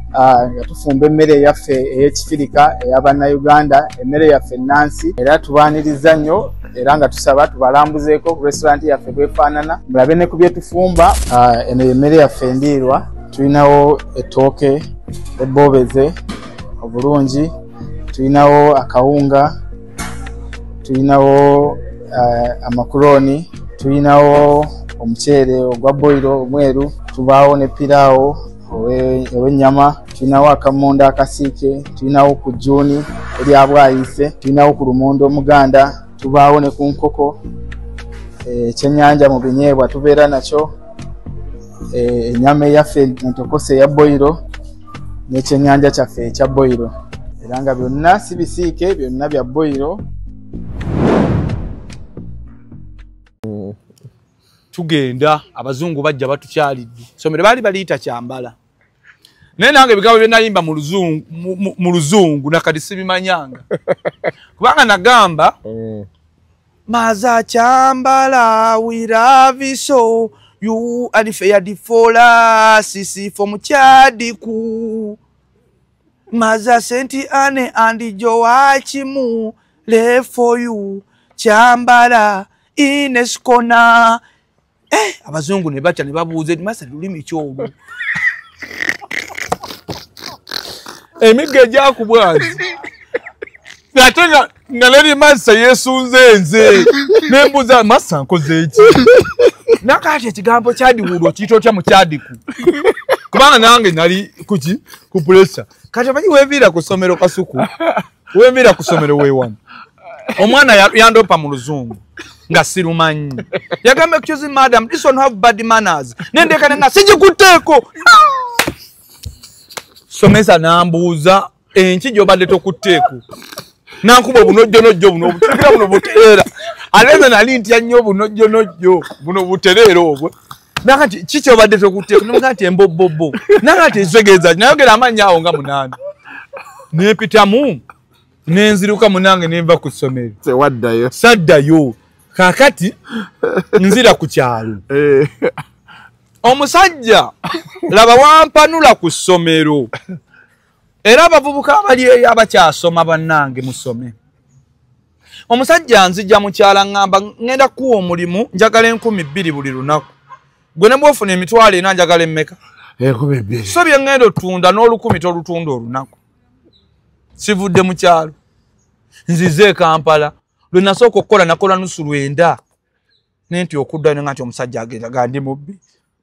nga tufumba emmere eyaffe ey'ekifirika ey'Abannayuganda, emmere yaffe ennansi. Era tubaniriza nnyo, era nga tusaba tubalambuzeeko ku restaurant yaffe bwefaanana, mulabe ne ku bye tufumba. Eno y'emmere yaffe endiirwa, tulinawo ettooke ebboobeze obulungi, tulinawo akawunga, tulinawo amakuroni, tulinawo omuceere ogwa boyiro omweru, tubaawo ne piraawo ow'ennyama, tulinawo akamonda akasiike, tulinawo ku jjuuni erya bwayise, tulinawo ku lumonde omuganda, tubaawo ne ku nkoko, ekyennyanja mu binyeebwa tubeera nakyo, ennyama eyaffe entokose eya boyiro n'ekyennyanja kyaffe ekya boyiro. Era nga byonna si bisiike, byonna bya boyiro. Tugenda abazungu bajja batukyalidde, ssomero baali baliyita Kyambala, naye nange ebigambo bye nayimba mu luzungu nakati sibimanyanga, kubanga nagamba maza Kyambala we love you so you are fair for sisi from Chadiku maza senti ane and Joachimu le for you Kyambala ineskona. Abazungu ne batya ne babuuza nti masa lulimi ki olwo? Emiggo egyakubwazi ate nga neri masa yeesunze nze nembuuza masa nkoze eki? Nakati ekigambo kyadiwulwa okiyita otya mu Kyadiku? Kubanga nange nali kuki ku pulesa. Kati omanyi weeviira ku ssomero Kasuku, weeviira ku ssomero weewano, omwana yandopa mu luzungu nga sirumanyi. Yagamba excuse me madam, this one have bad manners. Nendeka nenga sijikutteeko. Somesa nambuuza enki gy'obadde tokutteeko. Nankuba obunojjonojjo buno obutereera buno butereera. Ate nze nali ntya nnyo obunojjonojjo buno butereera obwo. Nakati ki ky'obadde tokutteeko? Namugamba nti embobbobo. Nakati ekitegeeza ki? Nayogera amannya awo nga 8. Nempitamu nenziruka munange nenva ku ssomero. Tewaddayo. Saddayo. Kakati nzira ku kyalo. Omusajja laba wampanula ku ssomero. Era abavubuka abali eyo abakyasoma bannange musome. Omusajja nzija mu kyalo aŋŋamba ŋŋenda kuwa omulimu njagala 2000 buli lunaku. Gwe ne bw'ofuna 40,000 njagala emmeka? 2000. So bye ŋŋenda otunda n'olukumi tolutunda olunaku. Sivudde mu kyalo. Nzize e Kampala. Lwe nasooka okukola nakola 9.5. Nenti okuddayo nga nti omusajja agenda ga ndi mubbi.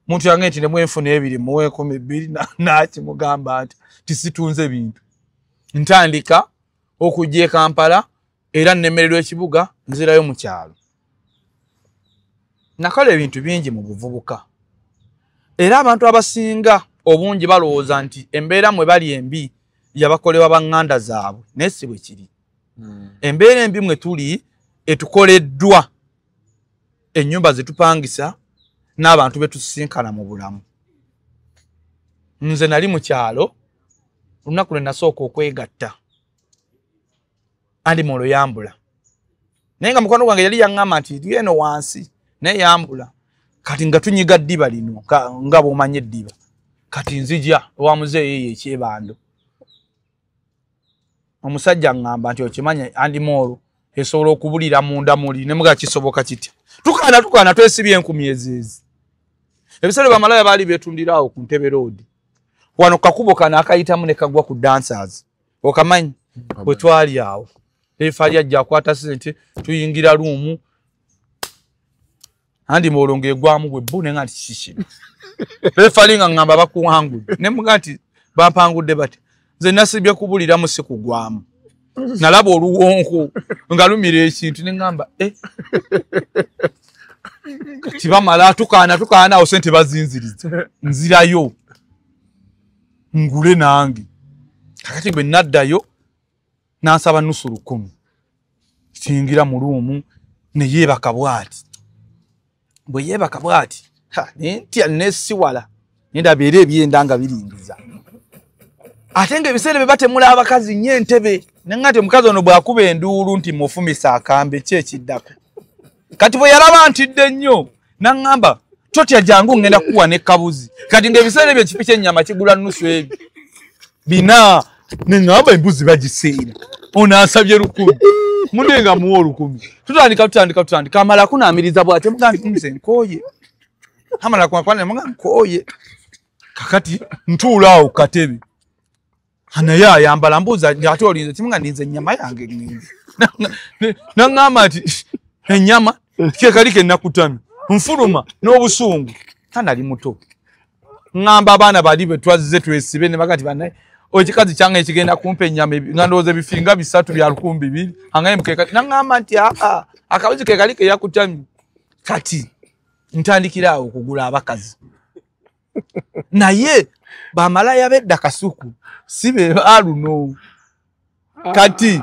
Muntu yange nti ne mwenfuna ebiri muweeko mibiri nakimugamba nti tisitunze bintu. Ntandika okujja e Kampala era nnemererwa ekibuga nzirayo mu kyalo. Nakola ebintu bingi mu buvubuka. Era abantu abasinga obungi balowooza nti embeera mwe bali embi yabakolebwa baŋŋanda zaabwe, naye si bwe kiri. Embeera embi mwe tuli etukoleddwa ennyumba ze tupangisa n'abantu be tusisinkana mu bulamu. Nze nali mu kyalo olunaku lwe nasooka okwegatta andi molo yambula, naye nga mukwano gwange yali yaŋŋamba nti eri eno wansi naye yambula. Kati nga tunyiga ddiba lino nga bw'omanyi eddiba, kati nzija ewa muzeeyi eyo ekyebando. Omusajja aŋŋamba nti okimanya andi molo esobola okubulira munda muli, ne muga kisoboka kitya. Tukaana twesibye enkumi eziezi. Ebiseera bamalaya baali beetundira awo ku Ntebe Road. Wano kakubo kano akayitamu ne kagwa ku dancers. Okamanyi bwe twali awo. Efaali ajja akwata ssente tuyingira ruumu. Andi molo ng'egwamu bwe bbu ne nga nti kiki kino. Efaali nga ŋŋamba bakuwangudde. Ne muga nti bampangudde batya. Nze nasibye kubuliramu si kugwamu. Nalaba oluwonko nga lumira ekintu ne ŋŋamba kati bamala tukaana awo ssente bazinziriza nzirayo ngule nange. Kakati bwe naddayo n'ansaba nusu 10,000 siyingira mu ruumu ne yeebaka bw'ati. Bwe yeebaka bw'ati ne ntya nesiwala ne ndaba era ebyenda nga biringiza. Ate ng'ebiseera bye batemula abakazi nnyo entebe, ne nga nti omukazi ono bw'akuba enduulu nti mufumisa akambe ki ekiddako. Kati bwe yalaba ntidde nnyo n'aŋŋamba totya jangu ngenda kukuwa ne kabuzi. Kati ng'ebiseera ebyo ekifi ky'ennyama kigula nusu ebi 400, ne ŋŋamba embuzi bagiseera. Ono ansabye 10,000 munne nga muwa 10,000. Tutandika amala kunaamiriza bw'atyo mugamba nti nze nkooye. Amala kunaamiriza mugamba nkooye. Kakati ntuula awo ku katebe. Naye ayambala mbuuza ate olinze kimu nga ndinze ennyama yange nninze. N'aŋŋamba nti ennyama ke kali ke nakutamye. Nfuluma n'obusungu. Nali muto. Ŋŋamba abaana bali be twazze twesibe ne bagati bannaye ekikazi kyange ekigenda kumpa ennyama nga ndowooza ebifi nga 3 bya 2,000 angaye mukeka. N'aŋŋamba nti aa akabuzi ke kali ke yakutamye. Kati ntandikira awo okugula abakazi. Naye bamalaya b'edda Kasuku si be baaluno. Kati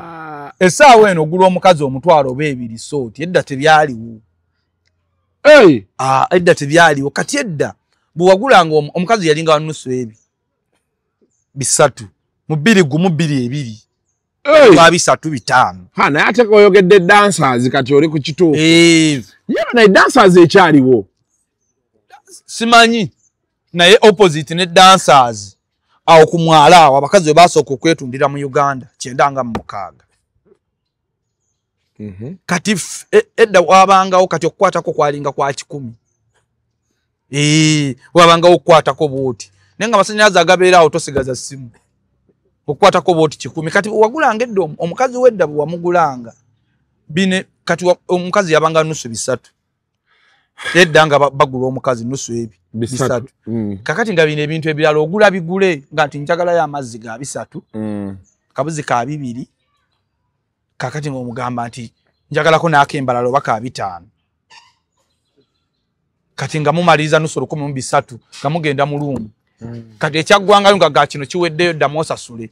essaawa eno ogula omukazi 10,000 oba 2 sooti, edda tebyaliwo. Edda tebyaliwo. Kati edda bwe wagulanga omukazi yalinga wa nusu ebi 3 mu 2 gumu 2 2 ba 3 5. Naye ate oyogedde dancers kati oli ku kituufu. Ye naye dancers ekyaliwo. Simanyi naye opposite ne dancers awo ku mwala awo abakazi we basooka okwetundira mu Uganda 96. Kati edda wabangawo kati okukwatako kwalinga kwa 10. Wabangawo okukwatako bw'oti. Naye nga amasannyalaze agabeera awo tosigaza ssimu. Okukwatako bw'oti 10. Kati wagulanga edda omukazi w'edda bwe wamugulanga bine kati omukazi yabanga nusu 3. Edda nga bagula omukazi nusu ebi 3. Kakati nga bino ebintu ebirala ogula bigule nga nti njagalayo amazzi ga 3. Kabuzi ka 2. Kakati ng'omugamba nti njagalako n'akembalala oba ka 5. Kati nga mumaliriza nusu 10,003 nga mugenda mu luumu. Kati ekyaggwangayo nga ga kino kiweddeyo ddamu osasule.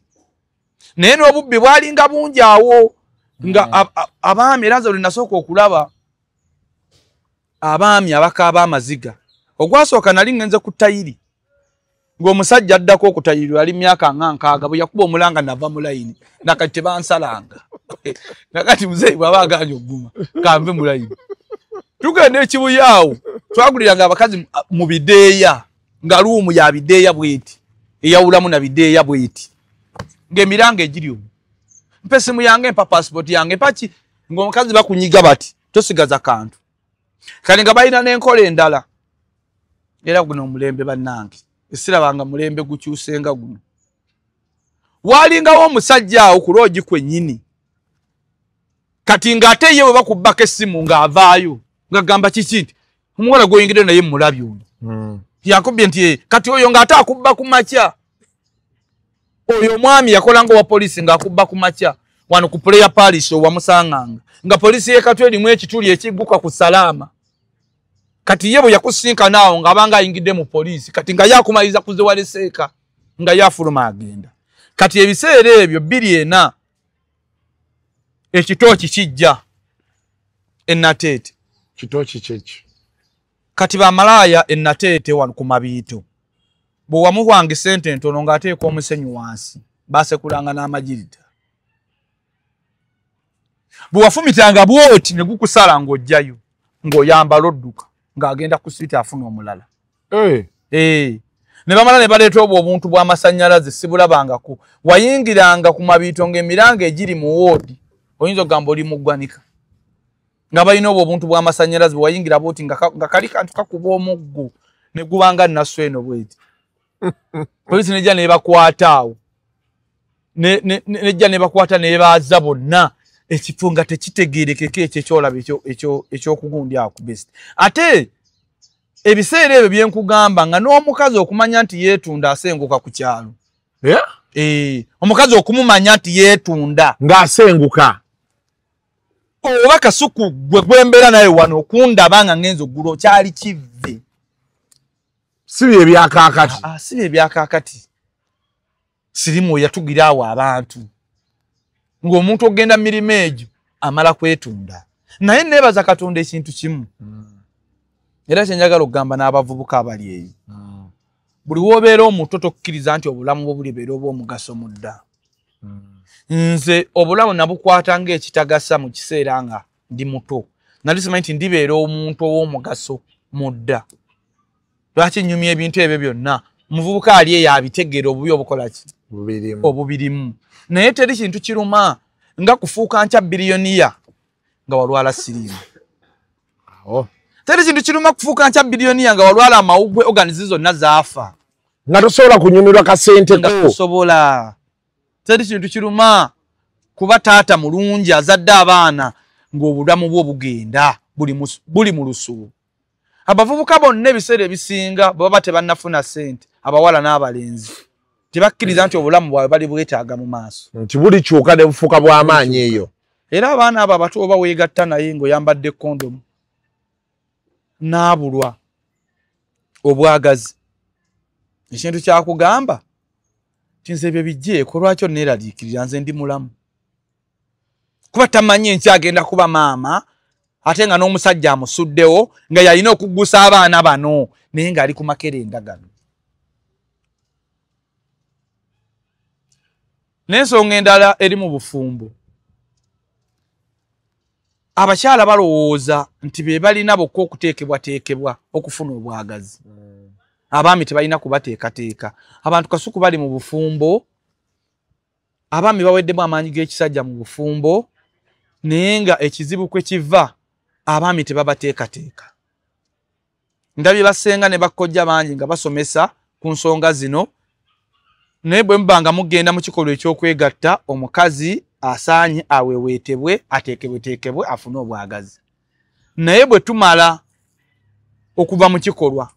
Naye n'obubbi bwalinga bungi awo nga abaami era nze lwe nasooka okulaba abaami abakaaba amaziga. Ogwasooka nali ngenze ku tayiri ng'omusajja addako okutayirirwa ali myaka nga 60 bwe yakuba omulanga nava mu layini nakati tebansalanga. Nakati muzeeyi bw'aba agaanye okuguma kanve mu layini. Tugenda ekibuye awo twaguliranga abakazi mu bideeya nga luumu ya bideeya bweti eyawulamu na bideeya bweti ng'emiranga egiri omwo. Mpa essimu yange, mpa pasipooti yange, mpaki ng'omukazi bakunyiga bati tosigaza kantu. Kale nga balina n'enkola endala. Era guno omulembe bannange esirabanga mulembe gukyusenga guno. Walingawo omusajja awo ku loogi kwennyini. Kati ng'ate ye bwe bakubbako essimu ng'avaayo Ngagamba kiki nti omuwala gw'oyingidde naye mulabi ono. Yakubye nti kati oyo ng'ate akubba ku makya. Oyo omwami yakolanga owa poliisi ng'akubba ku makya wano ku Player Parish owamusanganga nga poliisi y'e Katwe erimu ekituli ekigguka ku Salaama. Kati ye bwe yakusinkana awo ng'abanga ayingidde mu poliisi kati nga yakumaliriza ku ze waleseeka nga yafuluma agenda. Kati ebiseera ebyo 2004 ekitooki kijja e Nateete. Kitooki kyeki? Kati bamalaaya e Nateete wano ku Mabiito bwe wamuwanga essente entono ng'ateeka omusenyu wansi baasekulanga n'amagirita. Bwe wafumitanga bw'oti ne gukusala ng'ojjayo ng'oyambala odduka ng'agenda ku street afuna omulala. Ne bamala ne baleeta obwo obuntu bw'amasannyalaze sibulabangako. Wayingiranga ku Mabiito ng'emiranga egiri mu woodi oyinza okugamba oli mu ggwanika. Nga balina obwo obuntu bw'amasannyalaze bwe wayingira bw'oti nga kali kantu kakuba omuggo ne gubanga nnasu eno bw'eti. Poliisi nejja n'ebakwata awo. Nejja n'ebakwata n'ebaaza bonna ekifo nga tekitegeerekeka ekyo ekyolaba ekyokugundi awo ku best. Ate ebiseera ebyo bye nkugamba nga n'omukazi okumanya nti yeetunda asenguka ku kyalo. Omukazi okumumanya nti yeetunda ng'asenguka. Oba Kasuku gwe gwembeera naye wano okundaba nga ngenze oggulo kyali kivve. Si bye byakaakati. Si bye byakaakati. Sirimu yatugira awo abantu. Ng'omuntu ogenda mu mirimu egyo amala kwetunda. Naye neebaza Katonda ekintu kimu. Era kye njagala okugamba n'abavubuka abali eyo. Buli w'obeera omuto tokkiriza nti obulamu bwo bulibeera obw'omugaso mu dda. Nze obulamu nabukwata ng'ekitagasa mu kiseera nga ndi muto. Nali simanyi nti ndibeera omuntu ow'omugaso mu dda. Lwaki nnyumya ebintu ebyo byonna? Omuvubuka ali eyo abitegeera obubi obukola ki? Obubirimu. Naye teri kintu kiruma nga kufuuka nkya biliyoniya nga walwala siriimu. Teri kintu kiruma kufuuka nkya biliyoniya nga walwala amawuggwe organizi zonna zaafa. Nga tosobola kunyumirwa kasente ko. Nga tosobola. Teri kintu kiruma kuba taata mulungi azadde abaana ng'obulamu bwo bugenda buli mu lusuku. Abavubuka bonna ebiseera ebisinga bwe baba tebannafuna ssente abawala n'abalenzi tebakkiriza nti obulamu bwabwe bali bwetaaga mu maaso. Nti bulikyuka ne bufuuka bw'amaanyi eyo. Era abaana abo abato oba weegatta naye ng'oyambadde kondomu n'abulwa obwagazi. Ekintu kyakugamba nti nze ebyo bijjeeko lwaki onneeraliikirira nze ndi mulamu. Kuba tamanyi enkya agenda kuba maama ate nga n'omusajja amusuddewo nga yalina okuggusa abaana bano naye ng'ali ku makerenda gano. N'ensonga endala eri mu bufumbo. Abakyala balowooza nti be balina bokka okuteekebwateekebwa okufuna obwagazi. Abaami tebalina kubateekateeka. Abantu Kasuku bali mu bufumbo, abaami baweddemu amaanyi g'ekisajja mu bufumbo, naye nga ekizibu kwe kiva abaami tebabateekateeka. Ndabye basenga ne bakojja bangi nga basomesa ku nsonga zino, naye bwe muba nga mugenda mu kikolwa eky'okwegatta omukazi asaanye aweweetebwe ateekebweteekebwe afune obwagazi. Naye bwe tumala okuva mu kikolwa,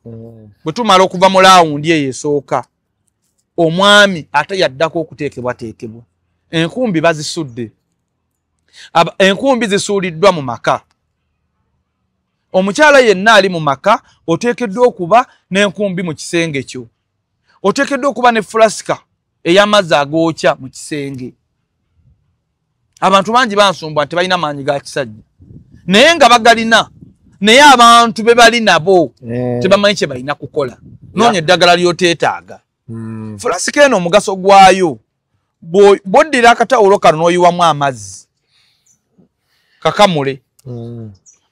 bwe tumala okuva mu laawundi eyo esooka, omwami ate yaddako okuteekebwateekebwa. Enkumbi bazisudde. Enkumbi zisuuliddwa mu maka. Omukyala yenna ali mu maka oteekeddwa okuba n'enkumbi mu kisenge kyo. Oteekeddwa okuba ne fulasika ey'amazzi agookya mu kisenge. Abantu bangi bansumbwa nti balina maanyi ga kisajja naye nga bagalina, naye abantu be bali nabo tebamanyi kye balina kukola. Noonya eddagala ly'oteetaaga. Fulasika eno omugaso gwayo bw'oddira akatawulo kano n'oyiwamu amazzi kakamule.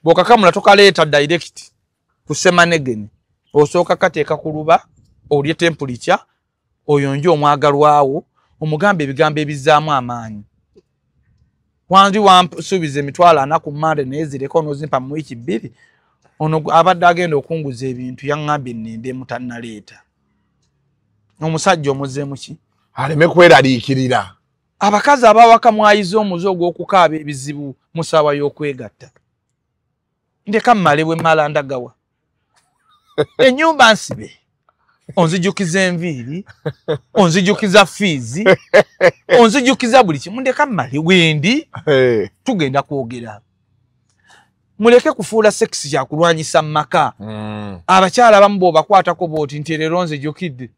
Bw'okakamula tokaleeta direct ku ssemanegene, osooka kateeka ku luba olye temperature oyonje omwagalwawo omugambe ebigambo ebizzaamu amaanyi. Wandi wansuubiza 400 ku Mmande naye zireka onoozimpa mu wiiki 2. Ono abadde agenda okunguza ebintu yaŋŋambye nnindemu tannaleeta. Omusajja omuzzeemu ki? Aleme kweraliikirira. Abakazi abawaka mwayize omuze ogw'okukaaba ebizibu mu ssaawa y'okwegatta. Ndeka mmale bwe mmala ndagawa. Ennyumba nsibe. Onzijukiza enviiri, onzijukiza fiizi, onzijukiza buli kimu, ndeka mmale wendi tugenda kwogera. Muleke kufuula sex kyakulwanyisa mu maka. Abakyala abamu bw'obakwatako bw'oti nti leero nzijukidde.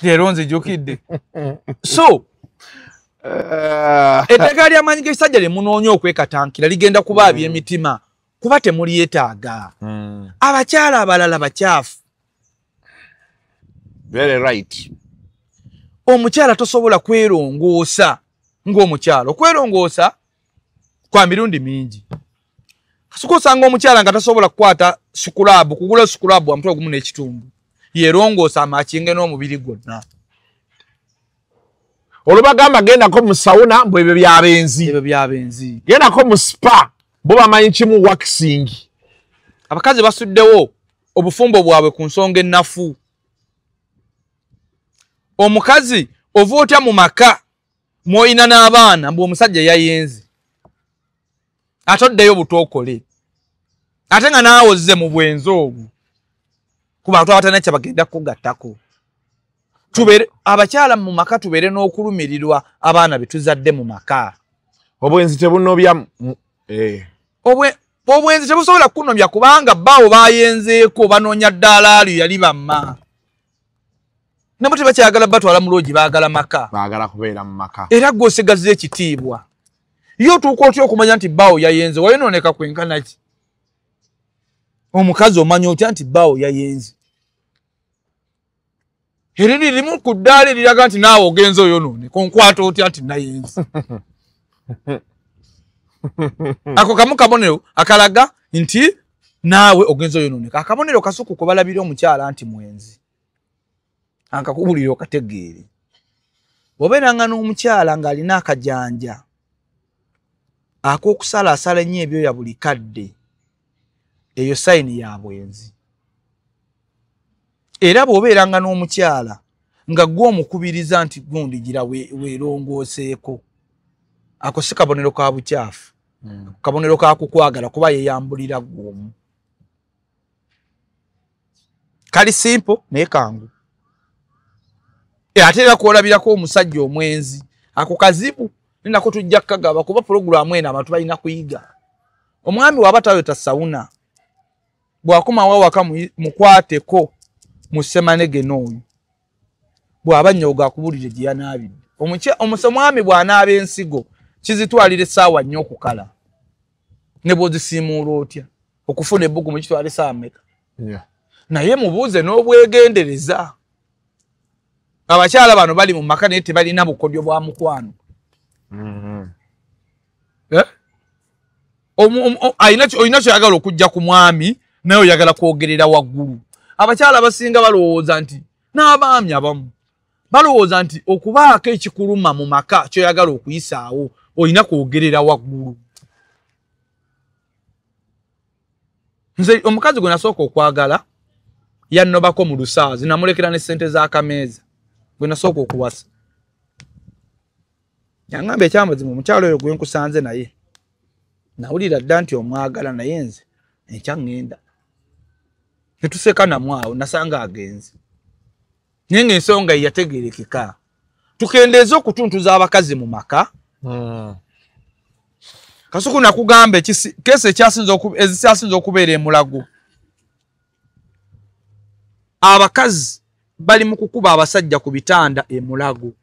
Leero nzijukidde. So etteeka ly'amaanyi g'ekisajja lye munoonya okwekatankira ligenda kubaabya emitima kuba temulyetaaga. Abakyala abalala bakyafu. Very right. Omukyala tosobola kwerongoosa ng'omukyala. Okwerongoosa kwa mirundi mingi. Kasuku osanga omukyala nga tasobola kukwata sukulaabu, kugula sukulaabu wa 1.5. Yerongoosa amakinge n'omubiri gwonna. Olubagamba gendako mu sauna mbu ebyo byabenzi. Ebyo byabenzi. Gendako mu spa bo bamanyi kimu waxing. Abakazi basuddewo obufumbo bwabwe ku nsonga ennafu. Omukazi ova otya mu maka mw'olina n'abaana mbu omusajja yayenze. Ate oddeyo butookole. Ate nga naawe ozze mu bwenzi obwo. Ku bantu abatalina kye bagenda kugattako. Tubeere abakyala mu maka tubeere n'okulumirirwa abaana be tuzadde mu maka. Obwenzi tebunobya Obwenzi tebusobola kunobya kubanga bbaawo bayenzeeko banoonya ddaalaali yali bamma. Nabo tebakyagala batwala mu loogi, baagala maka. Baagala kubeera mu maka. Era ggwe osigazza ekitiibwa. Ye otuuka otya okumanya nti bbaawo yayenze? Wayonooneka kwenkana ki? Omukazi omanya otya nti bbaawo yayenze? Eriri limu ku ddaala eriraga nti naawe ogenze oyonooneka, onkwata otya nti nayenze? Ako kamu kabonero akalaga nti naawe ogenze oyonooneka. Akabonero Kasuku kwe balabira omukyala nti mwenzi. Ankakubulira okategeere. Bw'obeeranga n'omukyala ng'alina akajanja ak'okusalaasala ennyo ebyoya buli kadde, eyo sayini ya bwenzi. Era bw'obeeranga n'omukyala nga ggwe omukubiriza nti gundi gira weerongooseeko, ako si kabonero ka bukyafu. Kabonero ka kukwagala kuba yeeyambulira ggwe omu. Kali simple naye kangu. Ate era kw'olabirako omusajja omwenzi, ako kazibu nako tujja kukagaba kuba pulogulaamu eno abantu balina kuyiga. Omwami bw'aba tayota sawuna, bw'akomawo awaka mukwateko mu ssemanege n'oyo. Bw'aba nnyogo akubulire gye yanaabidde. Omwami bw'anaaba ensigo kizitwalira essaawa nnyo okukala. Ne bw'ozisiimuula otya okufuna ebbugumu kitwala essaawa mmeka? Naye mubuuze n'obwegendereza. Abakyala bano bali mu maka naye tebalina bukodyo bwa mukwano. Olina ky'oyagala okujja ku mwami naye oyagala kwogerera waggulu. Abakyala abasinga balowooza nti n'abaami abamu balowooza nti okubaako ekikuluma mu maka ky'oyagala okuyisaawo olina kwogerera waggulu. Nze omukazi gwe nasooka okwagala yannobako mu lusaazi, namulekera ne ssente z'akameeza gwe nasooka okuwasa. Yangamba ekyamazima omukyala oyo gwe nkusanze naye nawulira dda nti omwagala naye nze enkya ŋŋenda. Ne tuseka namu awo nasanga agenze. Naye ng'ensonga ye yategeerekeka. Tukendeeze okutuntuza abakazi mu maka. Kasuku nakugamba keesi ezikyasinze okubeera e Mulago. Abakazi bali mu kukuba abasajja ku bitanda e Mulago.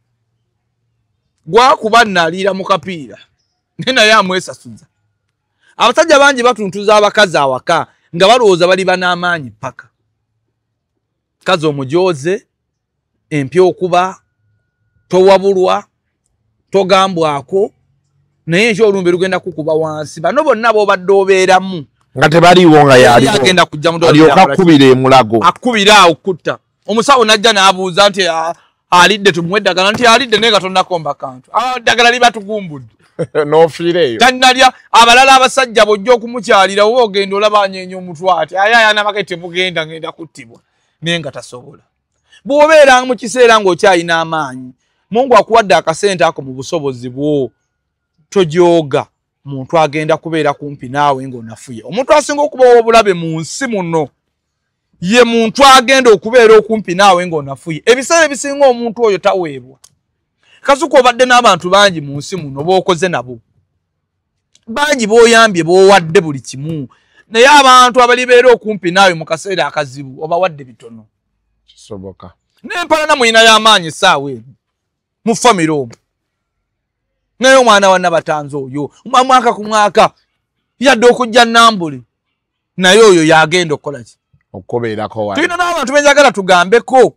Gwakuba naliira mu kapiira naye amwesasuza. Abasajja bangi batuntuza abakazi awaka nga balowooza bali ban'amaanyi paka. Kazi omujooze, empya okuba, towabulwa, togambwako, naye enkya olumbe lugenda kukuba wansi. Bano bonna b'obadde obeeramu nga tebaliiwo nga yaliwo. Agenda kujja mu Alyoka akubira e Mulago. Akubira awo kutta. Omusawo n'ajja n'abuuza nti alidde tumuwe eddagala, nti alidde naye nga tonnakomba kantu. Eddagala liba tugumbudde. N'ofiira eyo. Tannalya. Abalala abasajja bw'ojja okumukyalira oba ogenda olaba anyeenya omutwe ati aye ayanabake temugenda ngenda kuttibwa. Naye nga tasobola. Bw'obeera mu kiseera ng'okyalina amaanyi, Mungu akuwadde akasente ako mu busobozi bwo, tojooga. Muntu agenda kubeera kumpi naawe ng'onafuye. Omuntu asinga okuba obulabe mu nsi muno ye muntu agenda okubeera okumpi naawe ng'onafuye. Ebiseera ebisinga omuntu oyo taweebwa. Kasuku obadde n'abantu bangi mu nsi muno b'okoze nabo, bangi b'oyambye, b'owadde buli kimu, naye abantu abalibeera okumpi naawe mu kaseera akazibu obawadde bitono. Kisoboka. N'empalana muyina y'amaanyi essaawa eno mu famire omwo, naye omwana wa Nabatanzi oyo mwaka ku mwaka yadde okujja Nambule, naye oyo yagenda okukola ki? Okubeerako wano. Tulina n'abantu benjagala tugambeko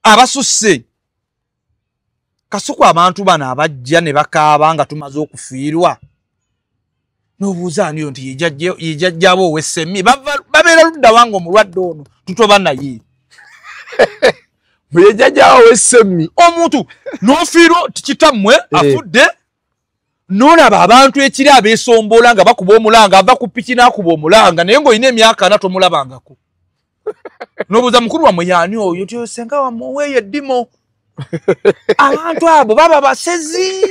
abasusse. Kasuku abantu bano abajja ne bakaaba nga tumaze okufiirwa, n'obuuza ani nti ye jjajjaabo ow'essemi, babeera ludda wange omulwadde ono tutoba naye. Ye jjajjaawo ow'essemi. Omuntu n'ofiirwa kitammwe afudde, n'olaba abantu ekiri abeesombola nga bakuba omulanga, ava ku piki n'akuba omulanga, naye ng'olina emyaka ana tomulabangako. N'obuuza mukulu wammwe y'ani oyo, ti senga wammwe oweeyo eddimo. Abantu abo baba basezi.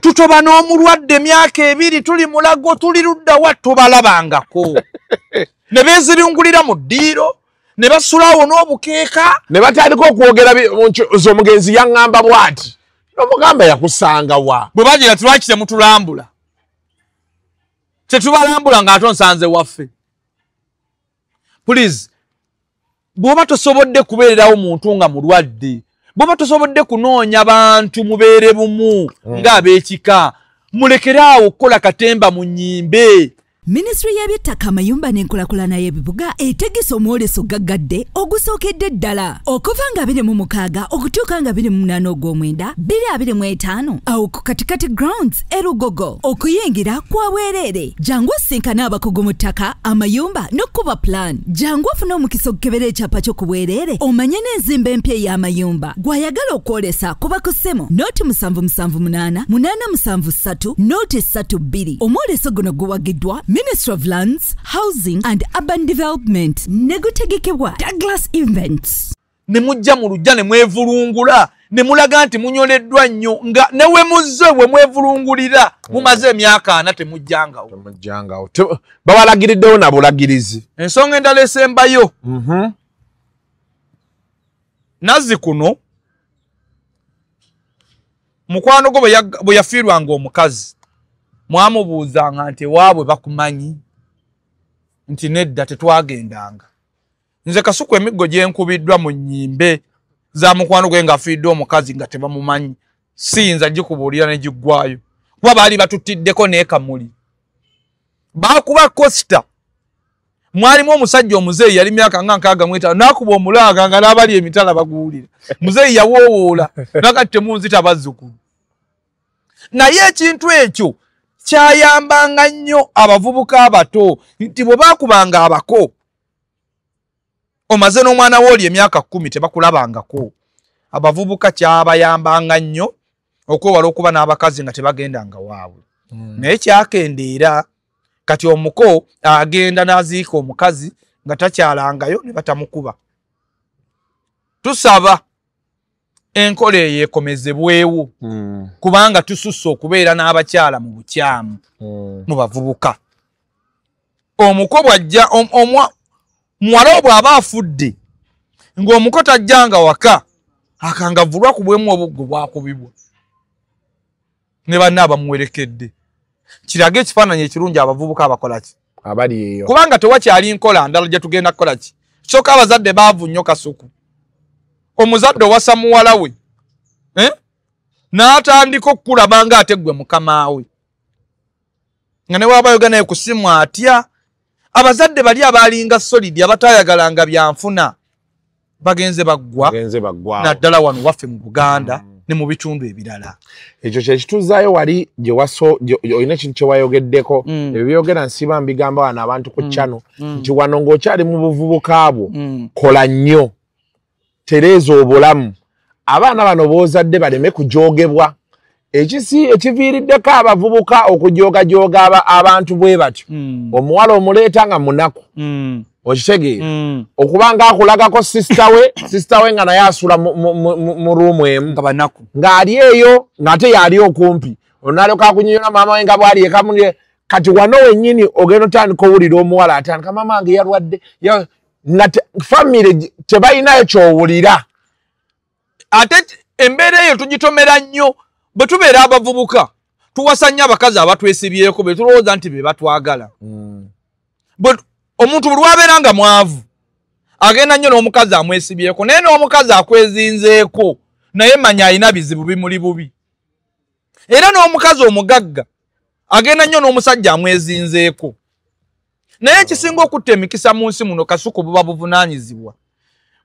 Tutoba n'omulwadde emyaka 2 tuli mulago, tuli ludda wa, tobalabangako. Ne beeziringulira mu ddiiro, ne basulawo n'obukeeka, ne batandika okwogera. Omugenzi yaŋŋamba bw'ati, n'omugamba yakusanga wa? Bwe bagira nti lwaki temutulambula, tetubalambula ng'ate onsanze waffe. Please, bw'oba tosobodde kubeererawo muntu nga mulwadde, bw'oba tosobodde kunoonya bantu mubeere bumu ng'ab'ekika, mulekere awo okukola katemba mu nnyimbe. Minisitule y'ebyettaka, amayumba n'enkulaakulana y'ebibuga etegese omwoleso gaggadde ogusookedde ddala okuva nga 26 okutuuka nga 28 ogw'omwenda 2025 awo ku Katikati Grounds e Lugogo. Okuyingira kwa bwereere. Jangu osinkane abakugu mu ttaka, amayumba n'okukuba plan. Jangu ofune omukisa okukebera ekyapa kyo ku bwereere, omanye n'enzimba empya ey'amayumba. Gw'ayagala okwolesa kuba ku ssimu 0778 873 032. Omwoleso guno guwagiddwa Ministry of Lands, Housing and Urban Development negutegekebwa Douglas Events. Ne mujja mu lujja ne mwevulungula, ne mulaga nti munyoleddwa nnyo, nga ne we muzze we mwevulungulira mumaze emyaka 4 temujjangawo. Temujjangawo. Babalagiriddewo na bulagirizi. Ensonga endala esembayo. Nazzi kuno mukwano gwo bwe yafiirwanga omukazi, mwamubuuzanga nti ewaabwe bakumanyi, nti nedda tetwagendanga. Nze Kasuku emiggo gye nkubiddwa mu nnyimbe za mukwano gwe ng'afiiriddwa omukazi nga tebamumanyi, siyinza gikubuulira ne giggwayo, kuba baali batutiddeko n'ekamuli. Baakuba Costa, mwalimu omusajja omuzeeyi yali myaka nga 65, n'akuba omulanga nga n'abali emitala baguwulira. Muzeeyi yawoowoola nakati temunzita bazzukulu. Naye ekintu ekyo kyayambanga nnyo abavubuka abato, nti bwe baakubanga abako, omaze n'omwana wooli emyaka 10 tebakulabangako. Abavubuka kyabayambanga nnyo okwewala okuba n'abakazi nga tebagendanga waabwe. Naye kyakendeera, kati omuko agenda n'aziika omukazi nga takyalangayo ne batamukuba. Tusaba enkola eyo ekomezebwewo, kubanga tususse okubeera n'abakyala mu bukyamu mu bavubuka. Omuko bw'ajja, muwala bw'aba afudde ng'omuko tajjanga waka, akangavvulwa kubwemu obuggo bwakubibwa ne banne abamuwerekedde. Kiraga ekifaananyi ekirungi abavubuka abakola ki? Abali eyo. Kubanga tewakyali nkola ndala gye tugenda kukola ki? Kyokka abazadde baavu nnyo Kasuku. Omuzadde owasa muwala we, n'atandika okukulaba ng'ate ggwe mukama we, nga ne waba ayogera naye ku ssimu atya. Abazadde bali abaalinga solidi, abataayagalanga byanfuna, bagenze baggwa, naddala wano waffe mu Buganda ne mu bitundu ebirala. Ekyo kye kituzaayo wali gye olina ekintu kye wayogeddeko. Ebyo byogera nsiba mbigamba wano abantu ku channel nti wano ng'okyali mu buvubuka bwo, kola nnyo, tereeza obulamu, abaana bano b'ozadde baleme kujoogebwa. Ekisi ekiviiriddeko abavubuka okujoogajoga abantu bwe batyo, omuwala omuleeta nga munaku, okitegeera, okubanga akulagako sister we nga naye asula mu ruumu emu ng'ali eyo, ng'ate y'ali okumpi. Onalyoka akunyonyola maama we nga bwali ekamunye. Kati wano wennyini ogenda otandika owulira omuwala atandika maama wange yalwadde nga famire tebalinayo ky'owulira. Ate embeera eyo tugitomera nnyo bwe tubeera abavubuka tuwasa nnyo abakazi abatwesibyeko be tulowooza nti be batwagala. Omuntu buli lw'abeera nga mwavu agenda nnyo n'omukazi amwesibyeko, naye n'omukazi akwezinzeeko naye manya alina bizibu bimuli bubi. Era n'omukazi omugagga agenda nnyo n'omusajja amwezinzeeko. Naye ekisinga okutta emikisa mu nsi muno Kasuku buba buvunaanyizibwa.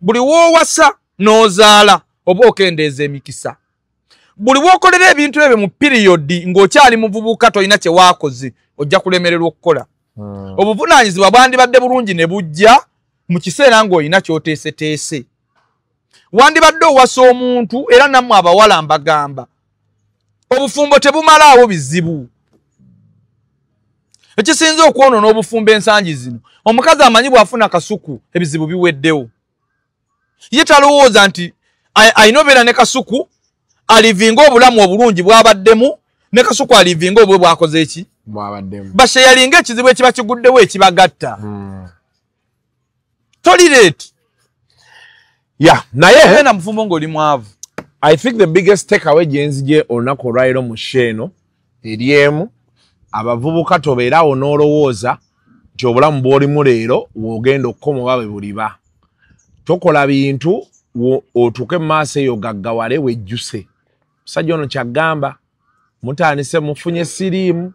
Buli w'owasa n'ozaala oba okendeeza emikisa. Buli w'okolera ebintu ebyo mu piriyodi ng'okyali muvubuka tolina kye waakoze ojja kulemererwa okukola. Obuvunaanyizibwa bwandibadde bulungi ne bujja mu kiseera ng'olina ky'oteeseteese. Wandibadde owasa omuntu, era nammwe abawala mbagamba, obufumbo tebumalaawo bizibu. Ekisinza okwonoona obufumbo ensangi zino, omukazi amanyi bw'afuna Kasuku ebizibu biweddewo. Ye talowooza nti alina obeera ne Kasuku alivinga obulamu obulungi bw'abaddemu, ne Kasuku alivinga obwe bw'akoze eki? Bw'abaddemu. Basheyalinga ekizibu ekiba kiguddewo ekibagatta. Tolerate. Yeah, naye ogenda mufumbo ng'oli mwavu. I think the biggest takeaway gye nzigye olunaku olwaleero mu show eno eri emu, abavubuka tobeerawo n'olowooza nti obulamu bw'olimu leero w'ogenda okukoma oba bwe buliba. Tokola bintu otuuke mu maaso eyo gaggawale wejjuse. Musajja ono kyagamba, mutandise mufunye siriimu,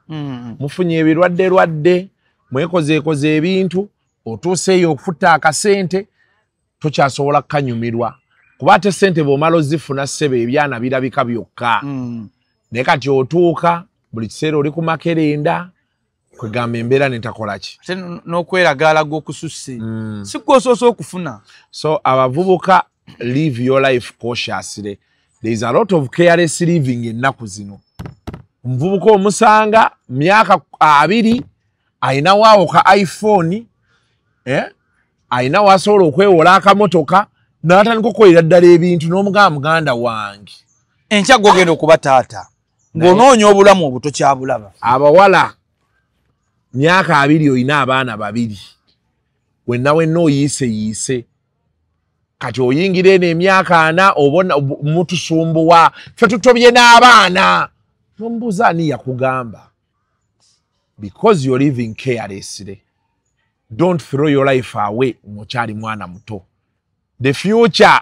mufunye ebirwadde-lwadde, mwekozeekoze ebintu, otuuse eyo okufutta akasente, tokyasobola kukanyumirwa. Kuba ate ssente bw'omala ozifuna ssebo ebyana birabika byokka. Naye kati otuuka buli kiseera oli ku makerenda, kwegamba embeera netakola ki? Ate n'okweragaalaga okususse. Si ggwe osoose okufuna. So abavubuka, live your life cautiously. There is a lot of careless living ennaku zino. Omuvubuka omusanga myaka 20 alina waawo ka iPhone, alina wasobola okwewola akamotoka n'atandika okukolera ddala ebintu n'omugamba muganda wange. Enkya gw'ogenda okuba taata ng'onoonya obulamu obuto kyabulaba. Abawala myaka 20 olina abaana 2, wenna wenna oyiiseyiise. Kati oyingira eno emyaka 40 obona mutusumbuwa, ffe tutobye n'abaana. N'omubuuza ani yakugamba? Because you're living carelessly. Don't throw your life away ng'okyali mwana muto. The future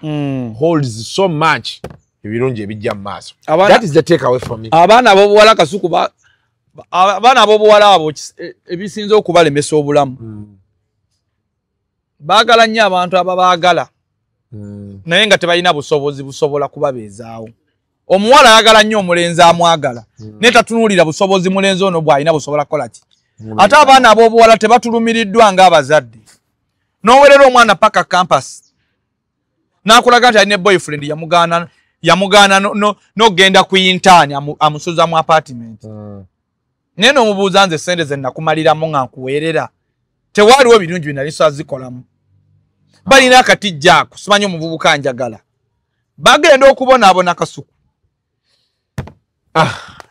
holds so much ebirungi ebijja mu maaso. That is the take away from me. Abaana ab'obuwala Kasuku, abaana ab'obuwala abo ebisinza okubalemesa obulamu. Baagala nnyo abantu ababaagala, naye nga tebalina busobozi busobola kubabeezaawo. Omuwala ayagala nnyo omulenzi amwagala, naye tatunuulira busobozi mulenzi ono bw'alina busobola kukola ki. Ate abaana ab'obuwala tebatulumiriddwa ng'abazadde. N'owerera omwana paka campus n'akulaga nti alina boyfriend, yamugaana n'okugenda ku intern, amusuza mu apartment. Naye n'omubuuza nze ssente ze nakumaliramu nga nkuweerera, tewaaliwo birungi bye nali zikolamu. Balina akatijja ako, simanyi omuvubuka njagala. Bagenda okubonaabona Kasuku.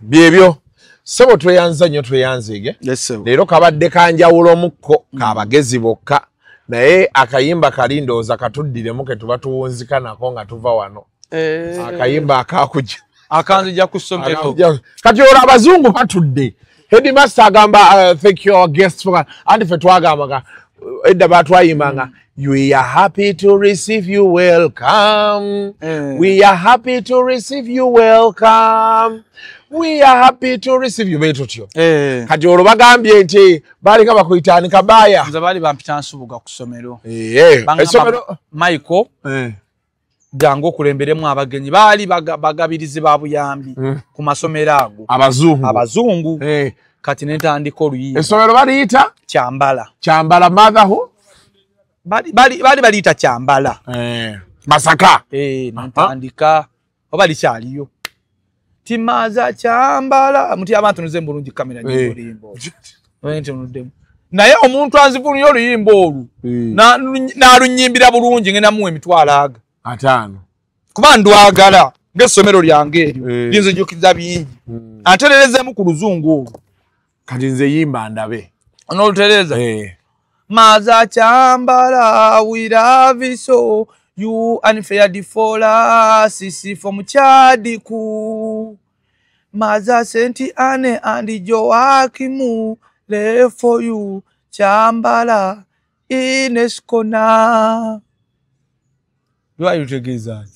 Byebyo. Ssebo tweyanza nnyo, tweyanzeege. Leero kabadde kanjawulo mukko kabagezi bokka, naye akayimba kali ndowooza katuddiremu ke tuba tuwunzika nako nga tuva wano. Akayimba akakujja akanzija ku ssomero. Kati olwo abazungu batudde. Headmaster agamba thank you our guests for, anti ffe twagambanga edda batwayimbanga we are happy to receive you, welcome. We are happy to receive you, welcome. We are happy to receive you. Betutyo. Kati olwo bagambye nti balinga bakuyita ani Kabaya. Nze baali bampita Nsubuga ku ssomero. Essomero Michael jangu okulemberemu abagenyi, baali bagabirizi ba buyambi ku masomero ago. Abazungu. Kati ne ntandika oluyimba. Essomero baliyita Kyambala. Kyambala mother who? Bali baliyita Kyambala. Masaka. Ntandika oba likyaliyo. Timaza Kyambala muti abantu nze bulungi kamera nyimbo. Naye omuntu anzivunye oluyimba olwo n'alunyimbira bulungi ngenda muwe emitwalo aga 5 kuba ndwagala Ng'essomero lyange eryo linzijukiza bingi. Antererezeemu ku luzungu olwo. Kati nze yimba ndabe. Onoolutereeza? Maza Chambala, we love you so. You unfair for us, sisi from Chadiku. Maza Senti Anne and Joakimu, lay for you, Chambala, Ineskona. Lwali lutegeeza ki?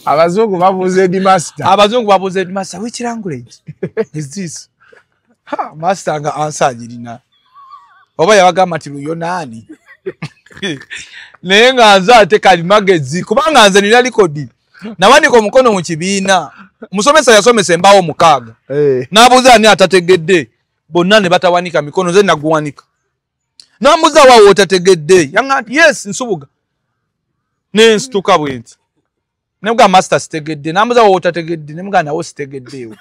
Abazungu babuuza headmaster. Abazungu babuuza headmaster, which language is this? Ha, master nga answer agirina. Oba yabagamba nti Luyonaani. Naye nga nze ate kalimagezi kubanga nze nina likodi. Nawanika omukono mu kibiina. Musomesa yasomesa embaawo 6. N'abuuza ani atategedde. Bonna ne batawanika mikono, nze naguwanika. N'ambuuza waawo otategedde. Yangamba nti yes Nsubuga. Ne nsituka bwe nti. Nemugamba master sitegedde. N'ambuuza waawo otategedde. Nemugamba nawo sitegeddeewo.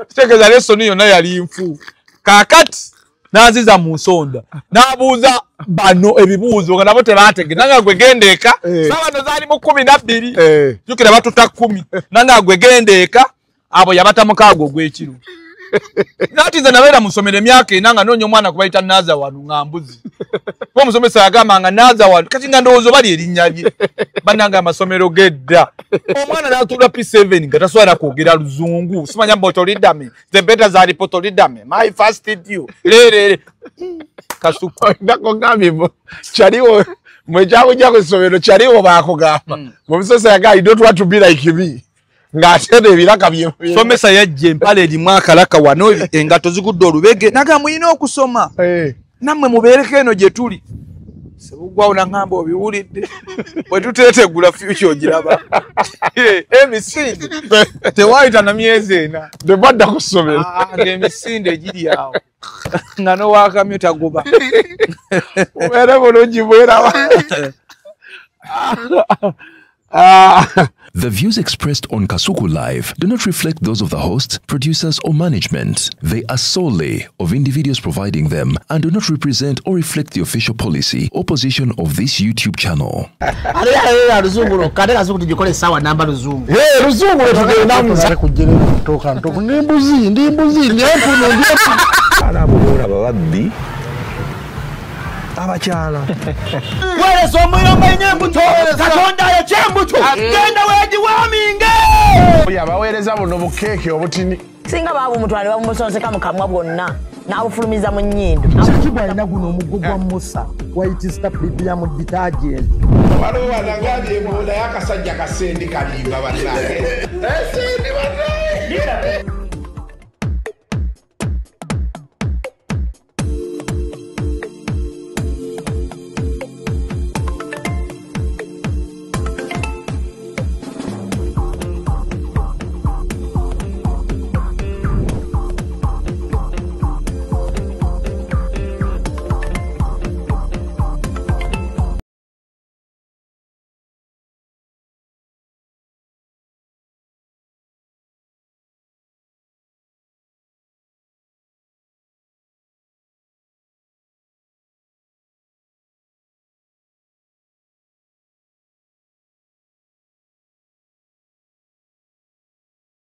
Kitegeeza lesson yonna yali nfu. Kaakati n'anziza mu nsonda. N'abuuza bano ebibuuzo nga nabo tebategedde. Nanga gwe genda eka. Ssaawa no zaali mu 12. Jjukira batuta 10. Nanga gwe genda eka. Abo yabata 6 ogw'ekiro. Nati nze nabeera mu ssomero emyaka 4 nga nnoonya omwana kubayita Naza wano nga mbuzi. Kuba omusomesa yagamba nga Naza wano kati nga ndowooza bali erinnya lye. Bannange amasomero g'edda. Omwana n'atuula P7 nga tasobola kwogera luzungu. Simanya mbotolidame. The better zaali potolidame. My first you. Leerere. Kasuku. Nakugambye kyaliwo mwe kyakujja ku ssomero kyaliwo baakugamba. Omusomesa yagamba you don't want to be like me. Ng'ate ebiraka bye. Somesa yajja empale erimu akalaka wano engatto zigudde olubege nagamba mulina okusoma. Nammwe mubeereko eno gye tuli. Sebugwawo n'aŋŋamba obiwulidde. Bwe tuteetegula future ogiraba. Emisinde tewayita na myezi 4. Tebadda ku ssomero. Ng'emisinde egiri awo. Nga n'owaakamyu tagoba. Mubeere bulungi bweraba. The views expressed on Kasuku Live do not reflect those of the hosts, producers, or management. They are solely of individuals providing them and do not represent or reflect the official policy or position of this YouTube channel. Abakyala weereza omuyomba nnyo embuto Katonda ayokya embuto genda weegiwaaminge. Oyo abaweereza buno bukeeke obutini. Singa baabumutwala ne babumusonseka mu kamwa bwonna n'abufulumiza mu nnyindo. Kiki alina guno omuggo gwa Musa White Star Premium detergent. Waliwo wanagambye naye akasajja kasendi kalimba bannange. Esendi.